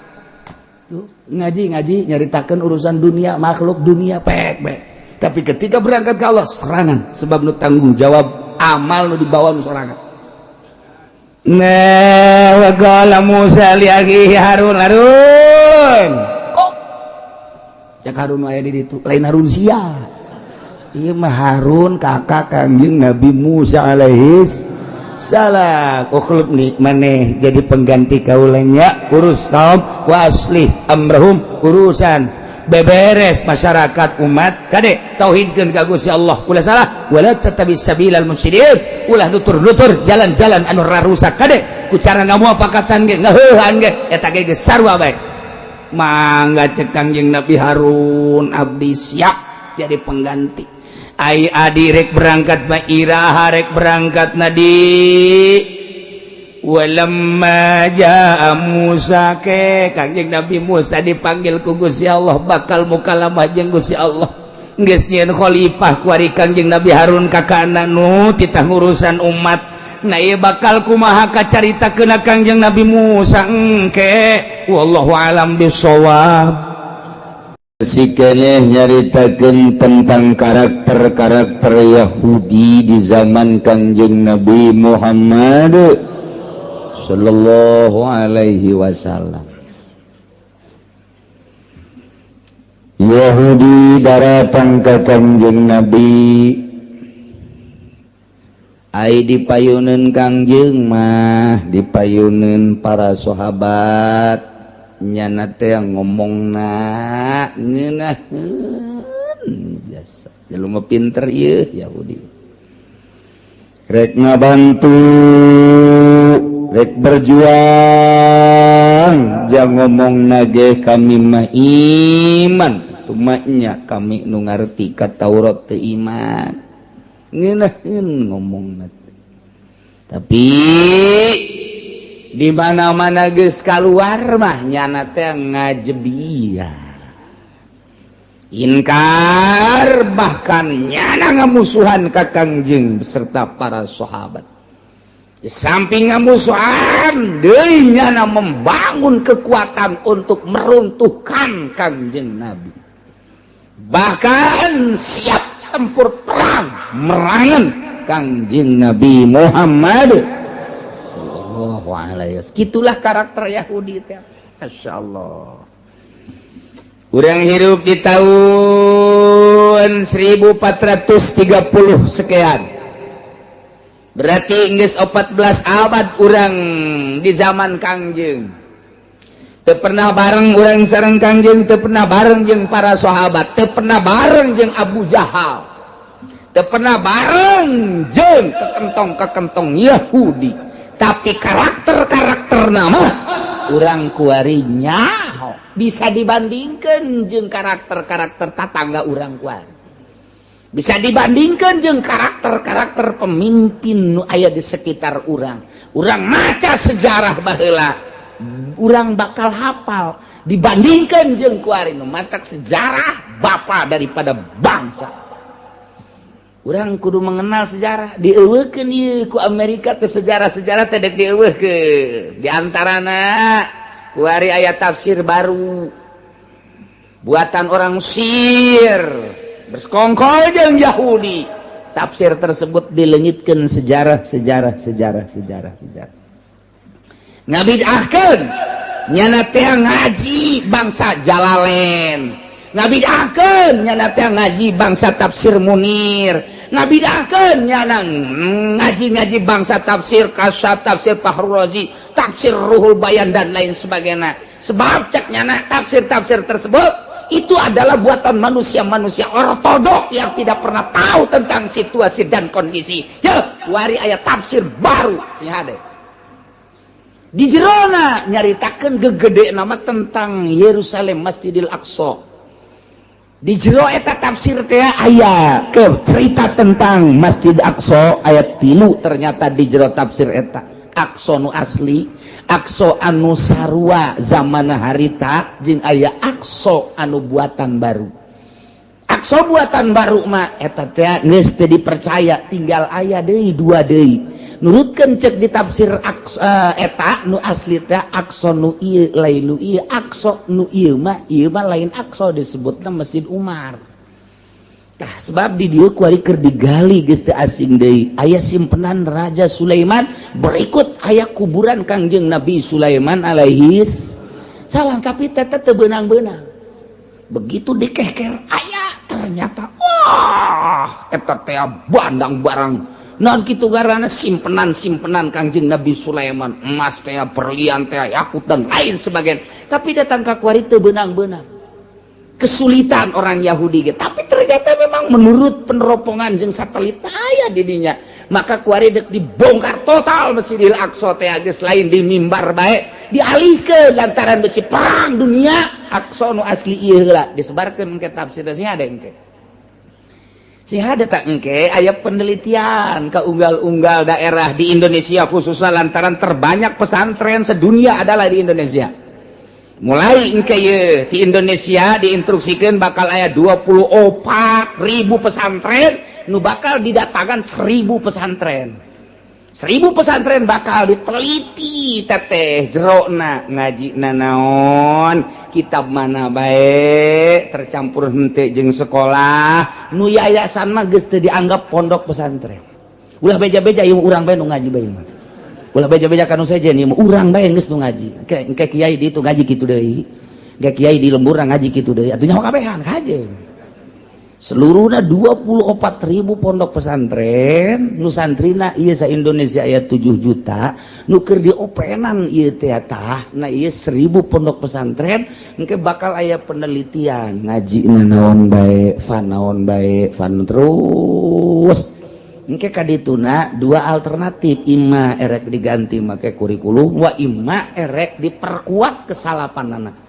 Duh, ngaji-ngaji nyaritakeun urusan dunia makhluk dunia pek pek, tapi ketika berangkat ke Allah serangan sebab nu tanggung jawab amal nu dibawa nu sorangan. Nah wa qala Musa li akhihi Harun, Harun kok cak Harun aya di ditu lain Harun sia ieu mah Harun kakak Kangjeng Nabi Musa alaihi salam. Ukhlubni maneh jadi pengganti kaulanya urus kaum waslih amrahum urusan beberes masyarakat umat kade tauhidkeun ka Gusti Allah ulah salah wala tattabi sabilal mufsidin ulah nutur-nutur jalan-jalan anu rarusak kade ku cara ngamuapakatan ge ngaheuhan ge eta ge geus sarua bae. Mangga cek Kangjeng Nabi Harun abdi siap jadi pengganti. Ai adi rek berangkat ba iraha rek berangkat nadi walamma jaa Musa ke Kangjeng Nabi Musa dipanggil ku Gusti Allah bakal mukalamah jeung Gusti Allah geus nyieun khalifah kuari Kangjeng Nabi Harun kakana nu titah ngurusan umat. Nah ieu bakal kumaha kacaritakeun Kangjeng Nabi Musa engke wallahu alam bisawab. Si keneh nyaritakeun tentang karakter-karakter Yahudi di zaman Kangjeng Nabi Muhammad sallallahu alaihi wasallam. Yahudi daratang ka Kangjeng Nabi. Ai dipayuneun Kangjeng mah, dipayuneun para sahabat, nyana teh ngomongna ngeunaheun jasa. Jelema pinter ieu Yahudi. Rek ngabantu, rek berjuang, jangan ngomong nage kami mah iman. Tumanya kami nu ngarti ka Taurat teu iman. Ngeunaheun ngomongna. Tapi di mana-mana geus kaluar mah nyana teh ngajebia. Inkar, bahkan nyana ngamusuhan ka Kangjeng beserta para sahabat. Di samping ngamusuhan deui, nyana membangun kekuatan untuk meruntuhkan Kangjeng Nabi. Bahkan siap tempur perang merangan Kangjeng Nabi Muhammad sallallahu alaihi wasallam. Gitulah karakter Yahudi teh. Masya Allah. Urang hirup di tahun 1430 sekian. Berarti geus 14 abad urang di zaman Kangjeng. Teu pernah bareng urang sareng Kangjeng, teu pernah bareng jeung para sahabat, teu pernah bareng jeung Abu Jahal. Teu pernah bareng jeung kekentong-kekentong Yahudi. Tapi karakter-karakter nama urang kuari nyaho bisa dibandingkan jeung karakter-karakter tatangga urang kuari, bisa dibandingkan jeung karakter-karakter pemimpin nu aya di sekitar urang. Urang maca sejarah baheula, urang bakal hafal dibandingkan jeung kuari. Nu matak sejarah bapak daripada bangsa. Urang kudu mengenal sejarah. Dieuweuhkeun ieu ku Amerika ke sejarah-sejarah teh dek dieuweuhkeun. Di antarana kuari aya tafsir baru buatan orang Mesir bersekongkol jeung Yahudi. Tafsir tersebut dilengitkan sejarah, sejarah, sejarah, sejarah, sejarah, ngabidahkeun nyana teh ngaji bangsa Jalalain, ngabidahkeun nyana teh ngaji bangsa tafsir Munir, ngabidahkeun nyana ngaji-ngaji bangsa tafsir Kasyaf, tafsir Fahrul Razi, tafsir Ruhul Bayan, dan lain sebagainya. Sebab cek nyana tafsir-tafsir tersebut itu adalah buatan manusia-manusia ortodok yang tidak pernah tahu tentang situasi dan kondisi. Ya, wari aya tafsir baru sing hade. Di jerona nyaritakeun gegede nama tentang Yerusalem, Masjidil Aqsa. Di jero eta tafsir teh aya ke cerita tentang Masjid Aqsa ayat 3. Ternyata di jero tafsir eta Aqsa nu asli, Aqsa anu sarua zaman harita, jeung aya Aqsa anu buatan baru. Aqsa buatan baru mah eta teh geus teu dipercaya, tinggal aya deui dua deui. Nurutkeun cek di tafsir Aqsa eta nu asli teh Aqsa nu ieu lain nu ieu. Aqsa nu ieu mah lain Aqsa, disebutna Masjid Umar. Tah, sebab di dieu kuari keur digali geus teu asing deui, aya simpenan Raja Sulaiman, berikut aya kuburan Kangjeng Nabi Sulaiman alaihi salam, tapi teteh teu beunang-beunang. Begitu dikeker aya ternyata, wah, eta teh bandang barang non kitu garana simpenan-simpenan Kangjeng Nabi Sulaiman, emas teh, berlian teh, yakut, dan lain sebagainya. Tapi datang ka kuari teu beunang-beunang, kesulitan orang Yahudi ge. Tapi ternyata memang menurut peneropongan jeung satelit aya di dinya. Maka kuari dek dibongkar total Masjidil Aqsa teh, geus lain di mimbar bae, dialihkeun lantaran besi perang dunia. Aqsa nu asli ieu heula disebarkeun ke tafsir sih ada engke. Sing ada tak engke aya penelitian ke unggal-unggal daerah di Indonesia, khususnya lantaran terbanyak pesantren sedunia adalah di Indonesia. Mulai engke ye di Indonesia diinstruksikan bakal aya 24 ribu pesantren, nu bakal didatangkan 1000 pesantren. 1000 pesantren bakal diteliti teteh jerona, ngaji nanaon, kitab mana baik, tercampur hente jeung sekolah. Nu yayasan mah geus teu dianggap pondok pesantren. Ulah beja-beja ieu, urang bae nu ngaji bae mah. Ulah beja-beja kanu sejen, ieu mah urang bae geus nu ngaji. Engke engke kiai di itu ngaji kitu deui, engke kiai di lembur ngaji kitu deui, atuh nyaho kabehan kajeun. Seluruhnya 24.000 pondok pesantren nu santrina ieu sa Indonesia aya 7 juta, nu keur diopenan ieu teh tah. Nah, ieu 1000 pondok pesantren engke bakal aya penelitian, ngaji naon bae, fan naon bae, fan terus. Engke kadituna dua alternatif, imma erek diganti make kurikulum wa imma erek diperkuat kesalapanana,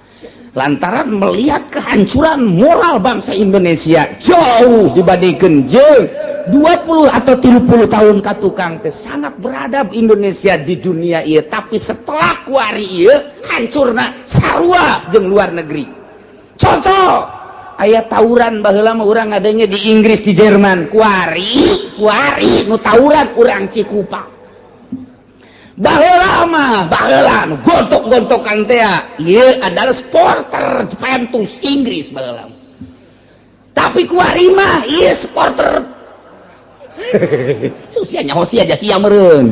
lantaran melihat kehancuran moral bangsa Indonesia jauh dibandingkan jeng 20 atau 30 tahun ka tukang teh sangat beradab Indonesia di dunia iya. Tapi setelah kuari iya hancurna sarua jeung luar negeri. Contoh, aya tawuran, baheula mah urang adanya di Inggris, di Jerman. Kuari kuari nu tawuran urang Cikupa. Baheula mah, baheula nu gontok-gontokan teh ieu adalah supporter Juventus Inggris baheula. Tapi kuari mah ieu supporter sia nyaho sia aja sia meureun.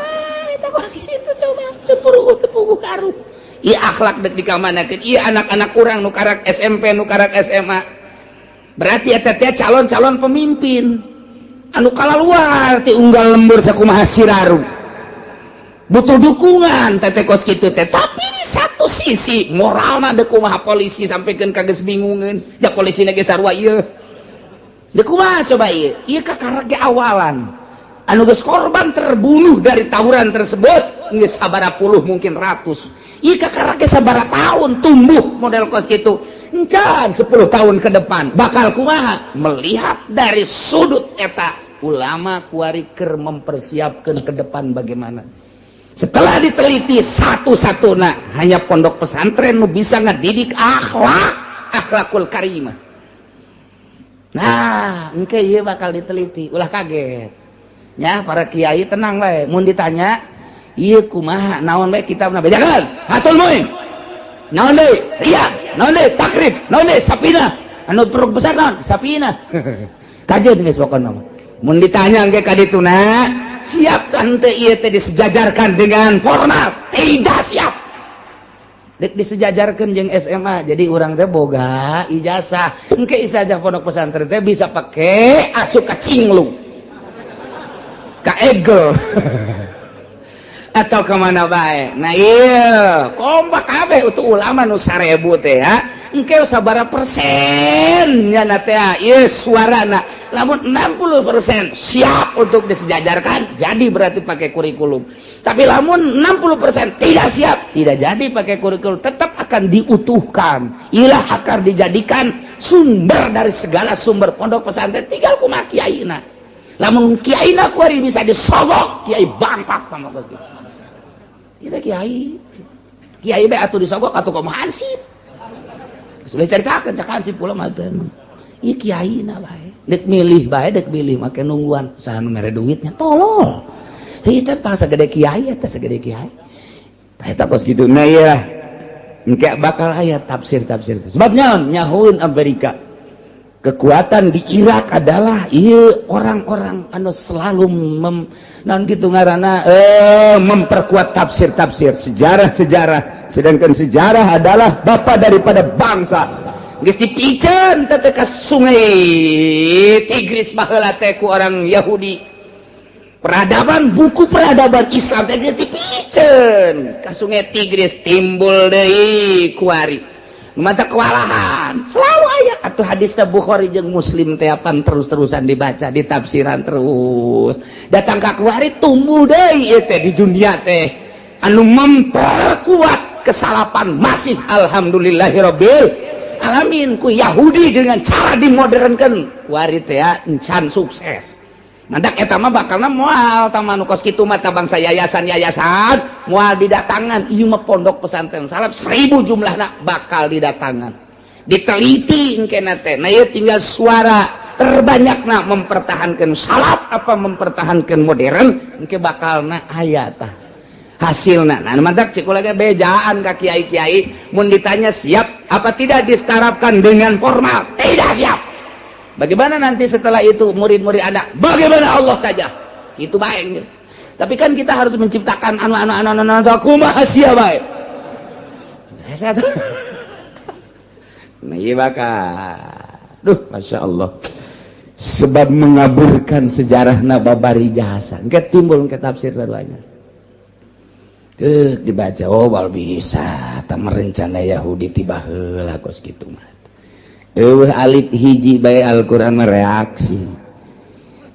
Ah, eta kos kitu, coba teu puguh, teu puguh karuh. Ieu akhlak dek dikamanakeun? Ieu anak-anak urang nu karak SMP, nu karak SMA, berarti eta teh calon-calon pemimpin anu kalaluar ti unggal lembur sakumaha siraru, butuh dukungan tete kos kitu teh. Tapi di satu sisi moralna dek kumaha? Polisi sampaikan kages bingungeun ya, polisi ge sarua ieu. Dek kumaha coba ieu? Ieu kakara ge awalan anu geus korban terbunuh dari tawuran tersebut geus sabaraha puluh, mungkin ratus. Ieu kakara ge sabaraha tahun tumbuh model kos kitu, encan 10 tahun ke depan bakal kumaha? Melihat dari sudut eta, ulama kuari keur mempersiapkan ke depan bagaimana. Setelah diteliti satu-satu, nah, hanya pondok pesantren nu bisa ngedidik akhlak, akhlakul karimah. Nah, engke ieu bakal diteliti, ulah kaget ya para kiai, tenang bae. Mun ditanya ieu kumaha, naon bae kitabna, bejakeun Fathul Muin, naon deui, Riyad, naon deui, Takrib, naon deui, Sapina, anu perut besar naon, Sapina, kajeun geus pokona mah. Mun ditanya engke ka dituna, siap kan teh ieu teh disejajarkan dengan formal? Tidak siap. Dek disejajarkan jeung SMA, jadi urang teh boga ijazah, engke ijazah pondok pesantren teh bisa pake asup ka Cinglung, ka Egel, atau kemana bae. Nah, iya kompak kabeh untuk ulama nu 1000 teh ya, engke sabaraha persen nya teh ieu suarana. Lamun 60% siap untuk disejajarkan, jadi berarti pakai kurikulum. Tapi lamun 60% tidak siap, tidak jadi pakai kurikulum, tetap akan diutuhkan, ilah akan dijadikan sumber dari segala sumber pondok pesantren. Tinggal kumaha kiaina. Lamun kiaina kuari bisa disogok, kiai bangpak sama kos kita. Kiai kiai bae atuh disogok atuh, kumaha hansip sudah ceritakan cak hansip pula mah teh emang. Ieu kiai na bae dek milih bae, dek milih make nungguan saha nu mere duitnya, tolol. Heuh, teh pang sagede kiai eta, sagede kiai. Tah, eta kos kitu. Nah, iya engke bakal aya tafsir-tafsir. Sebabnya nyahueun Amerika kekuatan di Irak adalah iya orang-orang anu selalu non gitu ngaranna memperkuat tafsir-tafsir sejarah-sejarah, sedangkan sejarah adalah bapak daripada bangsa. Geus dipiceun teh ka sungai Tigris baheula teh ku orang Yahudi peradaban, buku peradaban Islam teh geus dipiceun ka sungai Tigris, timbul deui kuari mata kewalahan. Selalu aya atau hadis Bukhari jeung Muslim teh apan terus-terusan dibaca, ditafsiran, terus datang ka kuari tumbuh deui ieu teh di dunia teh anu memperkuat kesalapan masif. Alhamdulillahirabbil alamin, ku Yahudi dengan cara dimodernkan kuari teh encan sukses. Mantak eta mah bakalna moal tah nu kos kitu mah, bangsa yayasan-yayasan moal didatangan. Ieu mah pondok pesantren salaf 1000 jumlahna bakal didatangan, diteliti engkena teh. Nah, ieu tinggal suara terbanyakna mempertahankan salaf apa mempertahankan modern, engke bakalna aya tah hasilna. Nah, mantak cik lagi bejaan ka kiai-kiai, mun ditanya siap apa tidak disetarapkan dengan formal, tidak siap. Bagaimana nanti setelah itu murid-murid Anda? Bagaimana Allah saja. Itu baik. Tapi kan kita harus menciptakan anu anu anu anu anu, kumaha sia bae. Nah, iya bakal. Duh, Masya Allah, sebab mengaburkan sejarah babari jasa. Engke timbul ke tafsir banyak ke dibaca. Oh, bal bisa tak merencana Yahudi tiba heula kos kitu mah. Eueuh alif hiji bae Al-Qur'an mereaksi.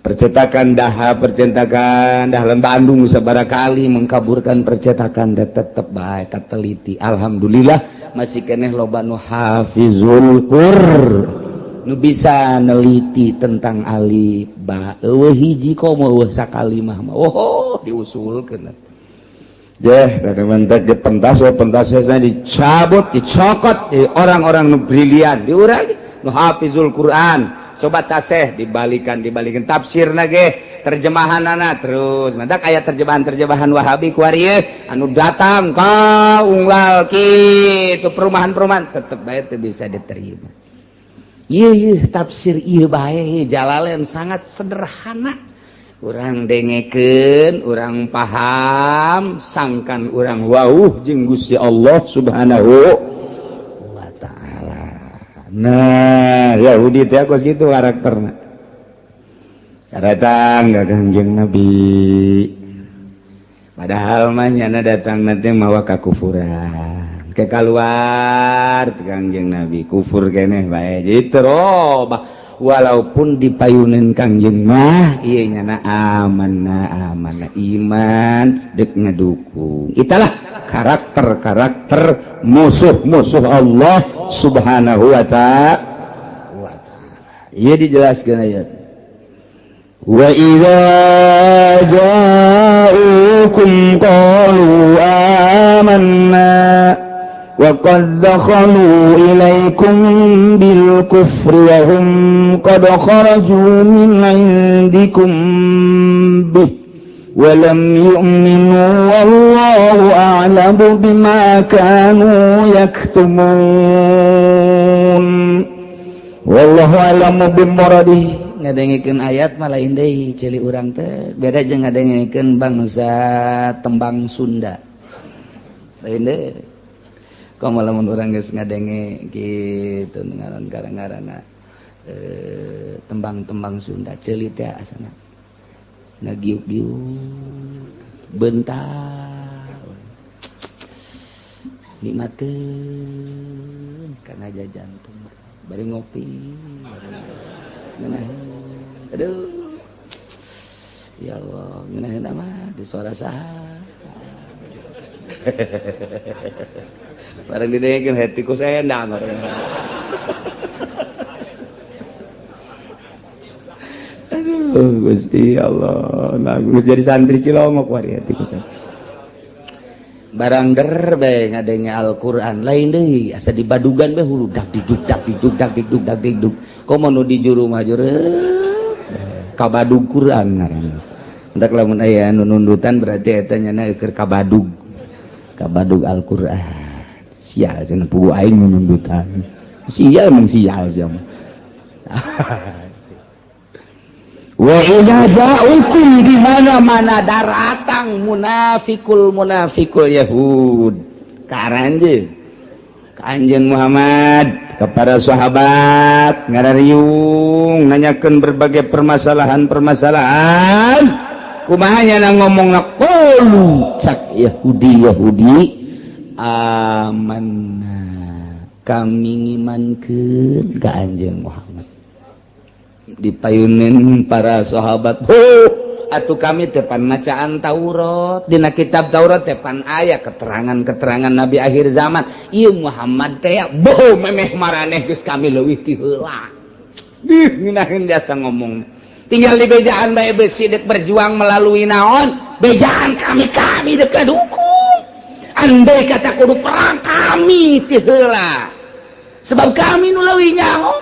Percetakan daha, percetakan dalam Bandung sabaraha kali mengkaburkan percetakan dan tetep bae kateliti. Alhamdulillah masih keneh loba nu hafizul Qur, nu bisa neliti tentang alif ba. Eueuh hiji komo, eueuh sakalimah mah. Oh, diusulkeun deh mantap di pentas pentas dicabut, dicokot di orang-orang nu brilian, diurang nu hafizul Quran. Coba taseh dibalikan, dibalikan tafsir nage terjemahan anak terus mantak aya terjemahan-terjemahan Wahabi kuari anu datang ka unggal kitu perumahan-perumahan, tetep bae teu bisa diterima. Iya, iya, tafsir iya bae Jalalain sangat sederhana. Urang dengekeun, urang paham, sangkan urang wauh jeung Gusti Allah Subhanahu wa taala. Nah, Yahudi teh kos kitu karakterna. Datang ka Kangjeng Nabi. Padahal mah nyana datang nanti mawa kakufuran. Ke keluar Kangjeng Nabi kufur keneh bae. Jadi terobah walaupun dipayunin Kangjeng mah ieu nyana amanah, amanah iman dek ngedukung. Itulah karakter-karakter musuh-musuh Allah Subhanahu wa ta'ala. Ieu dijelaskeun ayat. Wa idza ja'ukum qalu amanna wa qad dakhalu ilaikum bil kufri wa hum qad kharaju min 'indikum bih wa lam yu'minu wallahu a'lamu bima kanu yaktumun wallahu a'lamu bimuradihi. Ngadengikeun ayat malah lain deui ceuli urang teh, beda jeung ngadengikeun bangsa tembang Sunda, lain deui. Komo lamun urang geus ngadenge kitu ngaran ngaran tembang-tembang Sunda, ceuli teh asana ngagiuk-giuk bentar, nikmateun kana jantung bari ngopi ngeunaheun. Aduh, ya Allah, ngeunaheun amat di suara saha. Barang didengekeun hatiku saya endang. Aduh, Gusti Allah, nah geus jadi santri cilongok wari hatiku saya. Barang der bae ngadenge Al-Qur'an lain deui, asa dibadugan bae hulu dak diduk dak diduk dak diduk dak diduk. Komo nu di juru mah juru kabadug Quran ngaranna. Entak lamun aya anu nundutan berarti eta nyana keur kabadug. Kabadug Al-Qur'an. Sial cenah pugu aing nu nundutan. Sial emang sial sia mah. Wa idza ja'ukum di mana-mana daratang munafikul munafikul Yahud ka aranjeun, ka Anjeun Muhammad, kepada sahabat ngarariung nanyakeun berbagai permasalahan-permasalahan, kumaha nya ngomong qulu cak Yahudi Yahudi, amanna, kami ngimankeun ka Anjeun Muhammad. Dipayunin para sahabat, oh atuh kami depan macaan Taurat, dina kitab Taurat depan aya keterangan-keterangan nabi akhir zaman, ieu Muhammad teh boh memeh maraneh geus kami leuwih ti heula. Ih, ngeunaheun biasa ngomong, tinggal di bejaan bae besi dek berjuang melalui naon bejaan kami, kami dek dukung. Andai kata kudu perang, kami ti heula, sebab kami nu leuwih nyaho.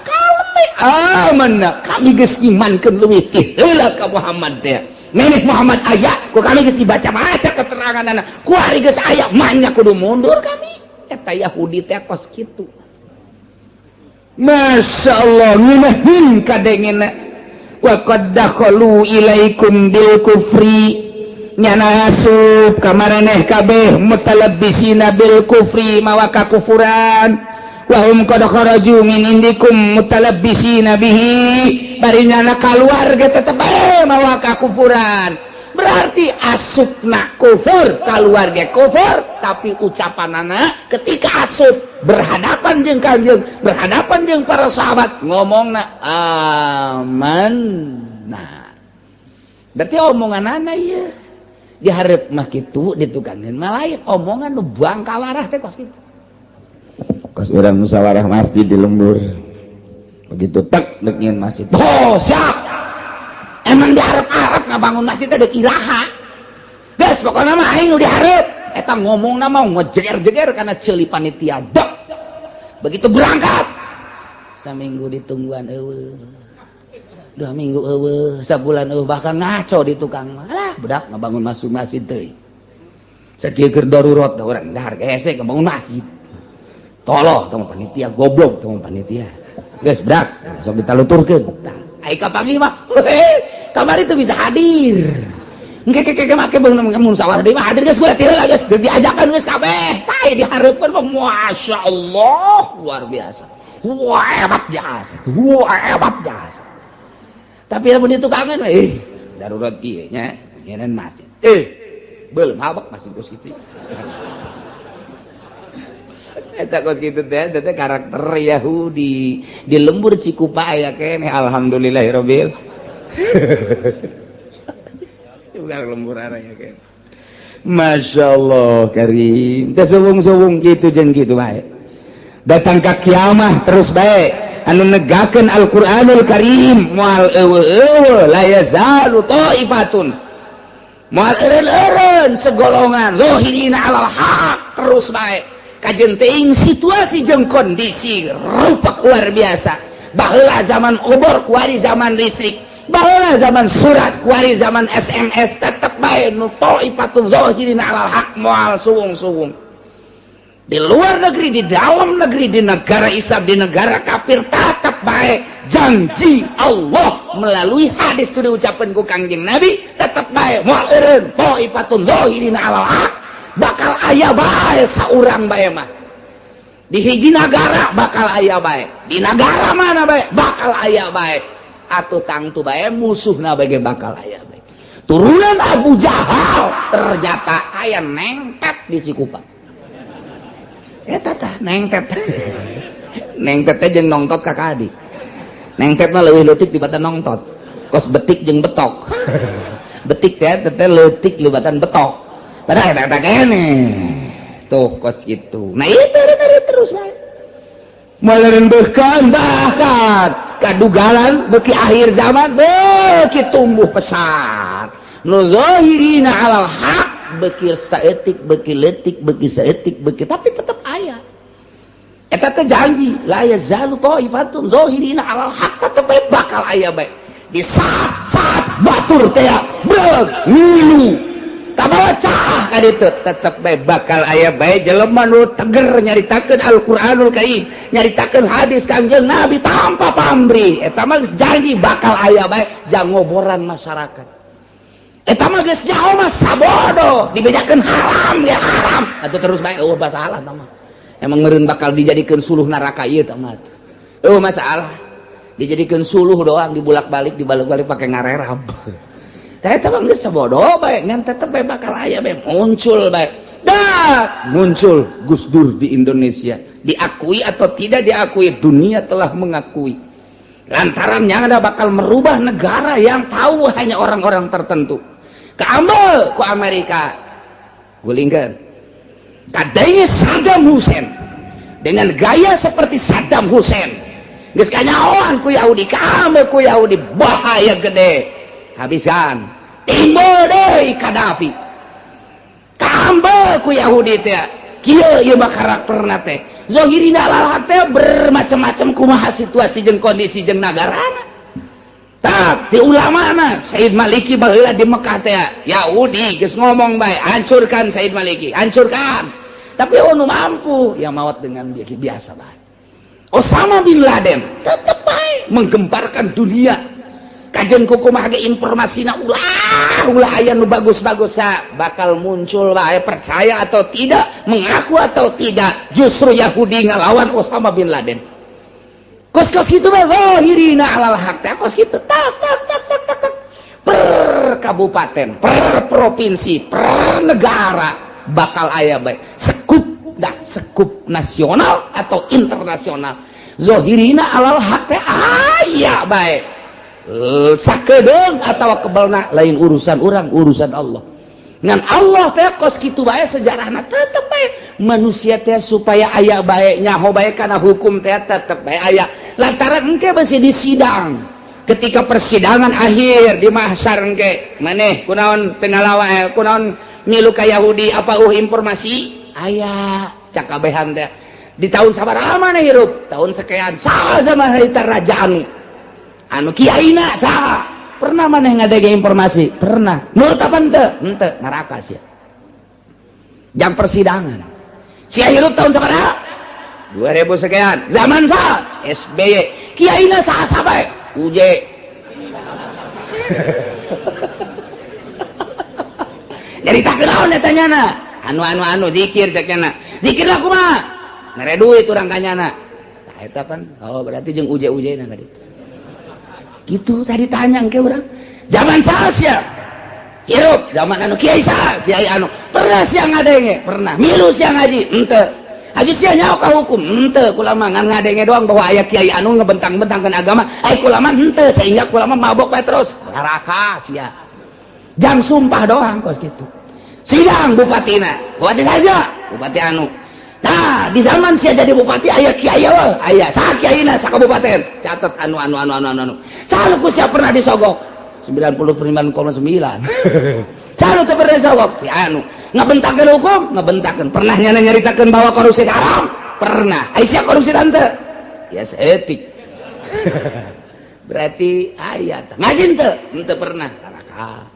Amanna, kami geus imankeun leuwih ti heula ka Muhammad teh. Nenek Muhammad aya ku kami geus dibaca-baca keteranganna, ku ari geus aya manya kudu mundur kami. Eta Yahudi teh kos kitu. Masya Allah, ngeunaheun kadengena. Wa qad dakhalu ilaikum bil kufri, nyana asup ka maraneh kabeh, mutalabbisina bil kufri, mawa kakufuran. Wahum qad kharaju min indikum mutalabbisina bihi, bari nyana kaluar ge tetep bae mawa kakufuran. Berarti asupna kufur, kaluar ge kufur, tapi ucapanana ketika asup berhadapan jeung Kanjeng, berhadapan jeung para sahabat, ngomongna amanna. Berarti omongan anak ieu diharap mah kitu, ditukangan mah lain. Omongan nu bangkawarah teh kos kitu. Kos urang musyawarah masjid di lembur, begitu tek dek nyieun masjid. Oh, siap. Emang diharap-harap ngabangun masjid teh dek iraha? Geus, pokoknya mah aing nu diharap. Eta ngomongna mah ngejeger-jeger karena ceuli panitia dek. Begitu berangkat, saminggu ditungguan eueuh, 2 minggu eueuh, sabulan eueuh, bahkan ngaco di tukang mah. Alah, budak ngabangun masuk masjid teuing sakieu keur darurat da urang dahar hese ngabangun masjid. Tolol tong panitia, goblok tong panitia. Geus budak sok ditaluturkeun. Tah, ai kapanggih mah, kamari teu bisa hadir. Engke ke ke make beunang musyawarah deui mah hadir. Geus kula teu heula, geus diajakan, geus kabeh. Tah, dihareupeun mah masyaallah, luar biasa. Wah, hebat jasa. Wah, hebat jasa. Tapi lamun itu kangen, eh, darurat kieu nya, nyeun masjid. Eh, belum habak masih kos kitu. Eta kos kitu teh, teh karakter Yahudi. Di lembur Cikupa aya keneh, alhamdulillahirabbil. Bukan lembur aya keneh. Masya Allah karim. Teh suwung-suwung gitu jeung kitu bae. Datang ka kiamah terus bae anu negakeun Al-Qur'anul Karim moal eueuh-eueuh. La yazalu ta'ifatun, moal eureun-eureun segolongan, zahirina alal haq, terus bae kajen teuing situasi jeung kondisi rupak luar biasa. Baheula zaman obor, kuari zaman listrik. Baheula zaman surat, kuari zaman SMS. Tetep bae nu ta'ifatun zahirina alal haq moal suwung-suwung. Di luar negeri, di dalam negeri, di negara Islam, di negara kafir, tetap bae janji Allah melalui hadis itu diucapkan ku Kangjeng Nabi, tetap bae moal eureun ta'ifatun zahirina alal haq. Bakal aya bae saurang bae mah di hiji nagara, bakal aya bae di nagara mana bae, bakal aya bae. Atuh tangtu bae musuhna bae bakal aya bae. Turunan Abu Jahal ternyata aya nengtet di Cikupa. Eta tah nengtet. Nengtet teh jeung nongtot kakak adik. Nengtet mah leuwih leutik dibatan nongtot. Kos betik jeung betok. Betik teh teh leutik libatan betok. Padahal eta eta kene. Tuh kos gitu. Nah, itu terus bae. Meureun bahkan bahkan kadugalan beki akhir zaman beki tumbuh pesat. Nu zahirina alal haq beki saeutik, beki leutik, beki saeutik, beki, tapi tetap aya. Eta teh janji la yazalu ta'ifatun zahirina alal haq, tetep bae bakal aya bae. Di saat-saat batur teh breg ngilu kabawa cah ka ditu, tetep bae bakal aya bae jelema nu teger nyaritakeun Al-Qur'anul Karim, nyaritakeun hadis Kangjeng Nabi tanpa pamrih. Eta mah geus janji bakal aya bae jang ngoboran masyarakat. Eta mah geus nyaho mah sabodo dibejakeun haram ya haram atuh, terus bae eueuh masalah. Eta mah emang meureun bakal dijadikeun suluh neraka ieu. Eta mah eueuh masalah, dijadikeun suluh doang, dibulak-balik, dibalik-balik pakai ngarerab. Tah, eta mah geus sabodo bae, ngan tetep bae bakal aya bae, muncul bae. Dah muncul Gus Dur di Indonesia, diakui atau tidak diakui, dunia telah mengakui lantaran yang ada bakal merubah negara yang tahu hanya orang-orang tertentu. Keambil ku Amerika, gulingkan kadangnya Saddam Hussein dengan gaya seperti Saddam Hussein. Geus kanyahoan ku Yahudi, kaambil ku Yahudi, bahaya gede, habisan. Timbul deui Gaddafi, kaambil ku Yahudi teh. Kieu ieu mah karakterna teh, zahirina alal teh bermacam-macam kumaha situasi jeung kondisi jeung nagarana. Tak ti ulamana Said Maliki baheula di Mekah teh, Yahudi geus ngomong bae, hancurkan Said Maliki, hancurkan. Tapi oh, nu mampu yang maut dengan biasa bae. Osama bin Laden tetep bae menggemparkan dunia. Kajen kukumaha ge informasina ulah ulah aya nu bagus-bagus bakal muncul bae, percaya atau tidak, mengaku atau tidak, justru Yahudi ngalawan Osama bin Laden. Kos-kos kitu bae, zahirina alal haq teh kos kitu, tak tak tak tak tak tak, per kabupaten, per provinsi, per negara bakal aya bae sekup dah, sekup nasional atau internasional. Zohirina alal haq teh aya bae, sakedeung atau kebelna lain urusan orang, urusan Allah. Ngan Allah teh kos kitu bae sejarahna, tetep bae manusia teh supaya aya bae nyaho bae kana hukum teh tetep bae aya, lantaran engke besi di sidang, ketika persidangan akhir di mahsyar engke, maneh kunaon teu ngalawa, kunaon milu ka Yahudi, apa informasi aya cakabehan teh di tahun sabaraha maneh hirup, tahun sekian, saha zaman harita raja anu, anu kiaina saha, pernah maneh ngadege informasi, pernah nurut apa henteu? Henteu, neraka sia. Jam persidangan sia hirup tahun sabaraha, 2000 sekian, zaman saha? SBY. Kiaina saha? Saha? UJ. Jadi tak kenaon eta nyana anu anu anu zikir cek nyana, zikir lah kumaha, mere duit urang ka nyana. Tah eta pan, oh, berarti jeung UJ-UJ na tadi gitu. Tadi tanya engke urang, zaman saha sia hirup, zaman anu kiai saha, kiai anu, pernah sia ngadenge? Pernah milu sia ngaji? Henteu. Haji sia nyaho ka hukum? Henteu. Kula mah ngan ngadenge doang bahwa aya kiai anu ngebentang-bentangkeun agama, ai kula mah henteu, sehingga kula mah mabok bae terus. Neraka sia, jang sumpah doang. Kos gitu sidang bupatina, bupati saja, bupati anu. Nah, di zaman sia jadi bupati aya kiai we? Aya. Saha kiaina sakabupaten? Catat anu anu anu anu anu anu. Saha ku sia pernah disogok? 99,9. Saha teu pernah disogok? Si anu. Ngebentakeun hukum, ngebentakeun. Pernah nyana nyaritakeun bahwa korupsi haram? Pernah. Ai sia korupsi tante? Ya seetik. Berarti aya. Ngaji teu? Henteu pernah. Neraka.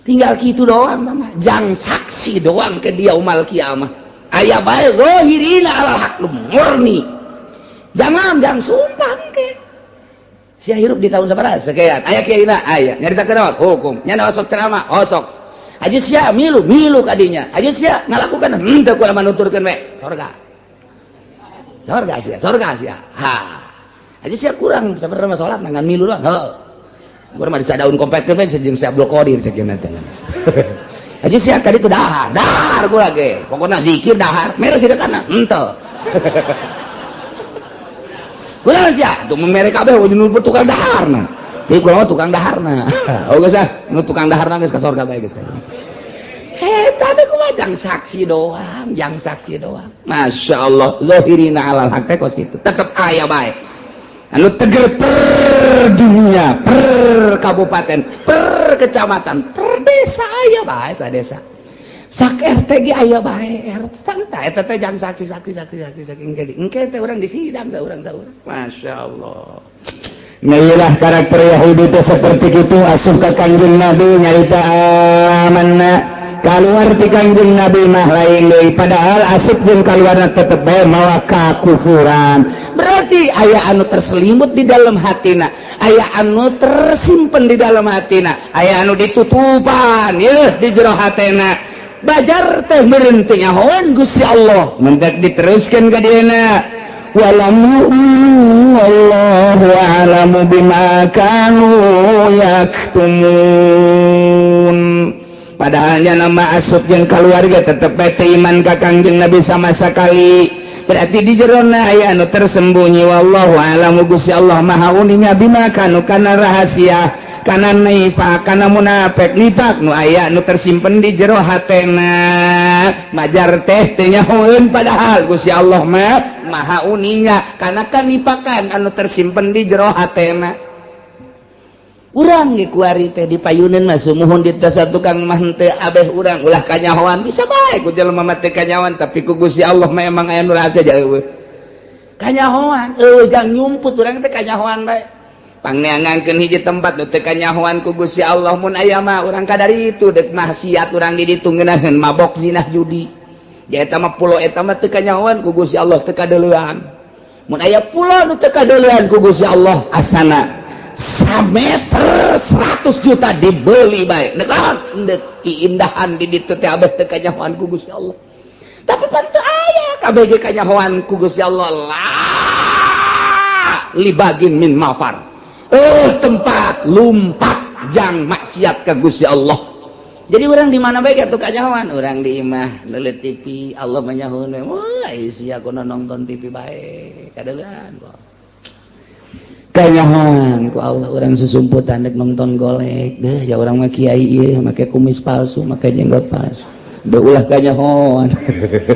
Tinggal gitu doang mah. Jang saksi doang ke dia umal kiamah. Aya bae zahirina alal haq murni. Jangan jangan sumpah engke. Sia hirup di tahun sabaraha? Sekian. Aya kiaina? Aya. Nyaritakeun naon? Hukum. Nya osok ceramah? Osok. Aja sia milu, milu kadinya. Aja sia ngalakukan henteu, kula nuturkeun we. Sorga. Sorga sia, sorga sia. Ha. Aja sia kurang sabarana salat ngan milu doang. Heuh. Gua mah disadaun kompetkeun we jeung si Abdul Qadir sakieu teh. Aja sia tadi itu dahar, dahar gua lagi. Pokoknya zikir dahar, mere sedekahna henteu. Kula sia tuh mere kabeh nu tukang daharna. Ieu kula mah tukang daharna. Oh geus ah, nu tukang daharna geus ka sorga bae geus. Eta teh kumaha, jang saksi doang, jang saksi doang. Masya Allah, zahirina alal haq teh kos kitu. Tetep aya bae. Anu teger per dunia, per kabupaten, per kecamatan, per desa aya bae, sa desa. Sak RT ge aya bae, RT tah eta teh jang saksi saksi saksi saksi saksi engke engke teh urang di sidang saurang saurang. Masya Allah. Nah, karakter Yahudi itu seperti itu, asup ka Kangjeng Nabi nyarita amanna, keluar ti Kangjeng Nabi mah lain deui, padahal asup jeung kaluarna tetep bae mawa kakufuran. Berarti aya anu terselimut di dalam hatina, aya anu tersimpen di dalam hatina, aya anu ditutupan ya di jero hatena. Bajar teh meureun teh nyahoan Gusti Allah mendak diteruskan ka dieuna, walam yu'minu wallahu a'lamu bima kanu yaktumun. Padahalnya nama asup jeung keluarga tetep bae teu iman ka Kangjeng Nabi sama sekali. Berarti di jerona aya anu tersembunyi. Wallahu a'lamu, Gusti Allah maha uninya, bima kanu kana rahasia, kana nifaq, kana munafik, nifak nu aya nu tersimpen di jero hatena. Majar teh teu nyahoeun, padahal Gusti Allah mah maha uninya kana kanipakan anu tersimpen di jero hatena. Urang ge kuari teh di payuneun mah sumuhun di tasa tukang mah henteu abeh urang ulah kanyahoan, bisa bae ku jelema mah teu kanyahoan, tapi ku Gusti Allah mah emang aya nu rahasia jauh kanyahoan eueuh. Jang nyumput urang teh kanyahoan bae, pangneangankeun hiji tempat nu teu kanyahoan ku Gusti Allah. Mun aya mah urang kadari itu dek maksiat urang di ditu ngeunaheun mabok, zinah, judi. Ja eta mah pulo eta mah teu kanyahoan ku Gusti Allah, teu kadeuleuan. Mun aya pulo nu teu kadeuleuan ku Gusti Allah, asana Sameter 100 juta dibeli bae. Nek naon? Ndek keindahan di ditu teh abeh teu kanyahoan ku Gusti Allah. Tapi pan teu aya kabeh ge kanyahoan ku Gusti Allah lah libagin min mafar. Tempat lumpat jang maksiat ka Gusti Allah. Jadi orang di mana bae atuh kanyahoan? Urang di imah neuleut TV, Allah manyahun we. Wah, sia kudu nonton TV bae. Kadeulean kanyahoan ku Allah urang susumputan dek nonton golek deh ya. Urang mah kiai ieu make kumis palsu, make jenggot palsu. Deh, ulah kanyahoan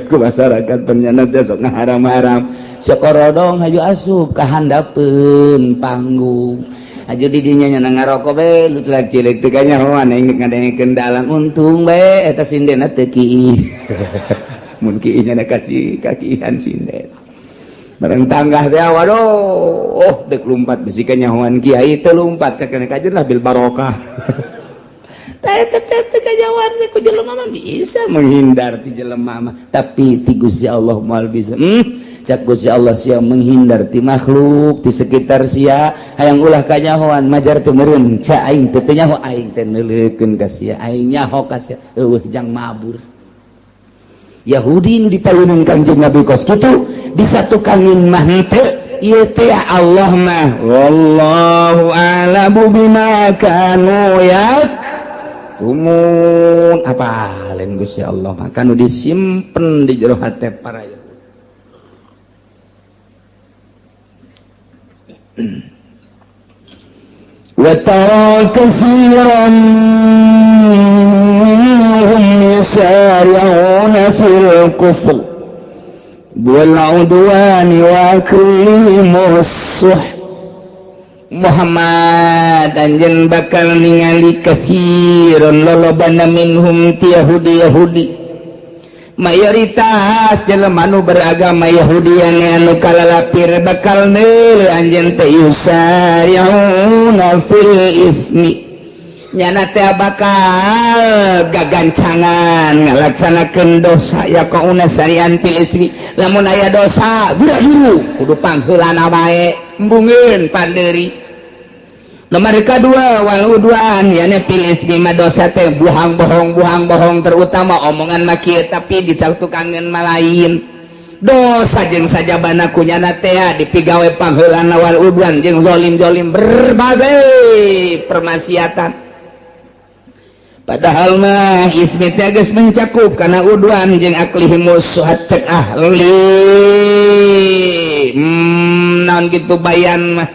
ku masyarakat. Ternyata teh sok ngaharam-haram sekorodong haju asup ka handapeun panggung, haju di dinya nya ngarokok be lu telah cilik teu kanyahoan aing ngadengekeun dalang. Untung be eta sindena teu kiih. Mun kiih nya kasih kakihan sinden bareng tanggah teh. Waduh, oh, dek lumpat bisi kanyahoan kiai teu lumpat cek kajen lah bil barokah. Teh teh teh kanyahoan we ku jelema mah, bisa menghindar ti jelema mah, tapi ti Gusti Allah moal bisa. Cak Gusti Allah, sia menghindar ti makhluk di sekitar sia, hayang ulah kanyahoan, majar teu meureun ca aing teu nyaho, aing teh neuleukeun ka sia, aing nyaho ka sia, eueuh jang mabur. Yahudi nu dipayunan Kangjeng Nabi kos kitu, disatu kangin mah henteu. Ieu teh Allah mah wallahu a'lamu bima kanu yaktumun. Apa lain Gusti Allah mah kanu disimpen di jero hate para Yahudi. وترى كثيرا منهم يسارعون في الكفر والعدوان وأكلهم السحت. Muhammad, anjeun bakal ningali katsiron lolobana minhum ti Yahudi. Yahudi mayoritas jelema nu beragama Yahudi yang anu kalalapir bakal neuleu anjeun teh yusari'una fil ismi, nyana teh bakal gagancangan ngalaksanakeun dosa. Yaqauna sari'an fil ismi, lamun aya dosa gura-guru kudu pangheulana bae, embungeun pandeuri. Nomor kedua wal udwan, yani fil ismi mah dosa teh buhang bohong, buhang bohong, terutama omongan mah kieu tapi ditukangeun mah lain. Dosa jeung sajabana kunyana teh dipigawe pangheulana. Wal udwan jeung zalim-zalim, berbagai permaksiatan. Padahal mah ismi teh geus mencakup kana udwan jeung aklihimus suhat. Cek ahli naon gitu bayan mah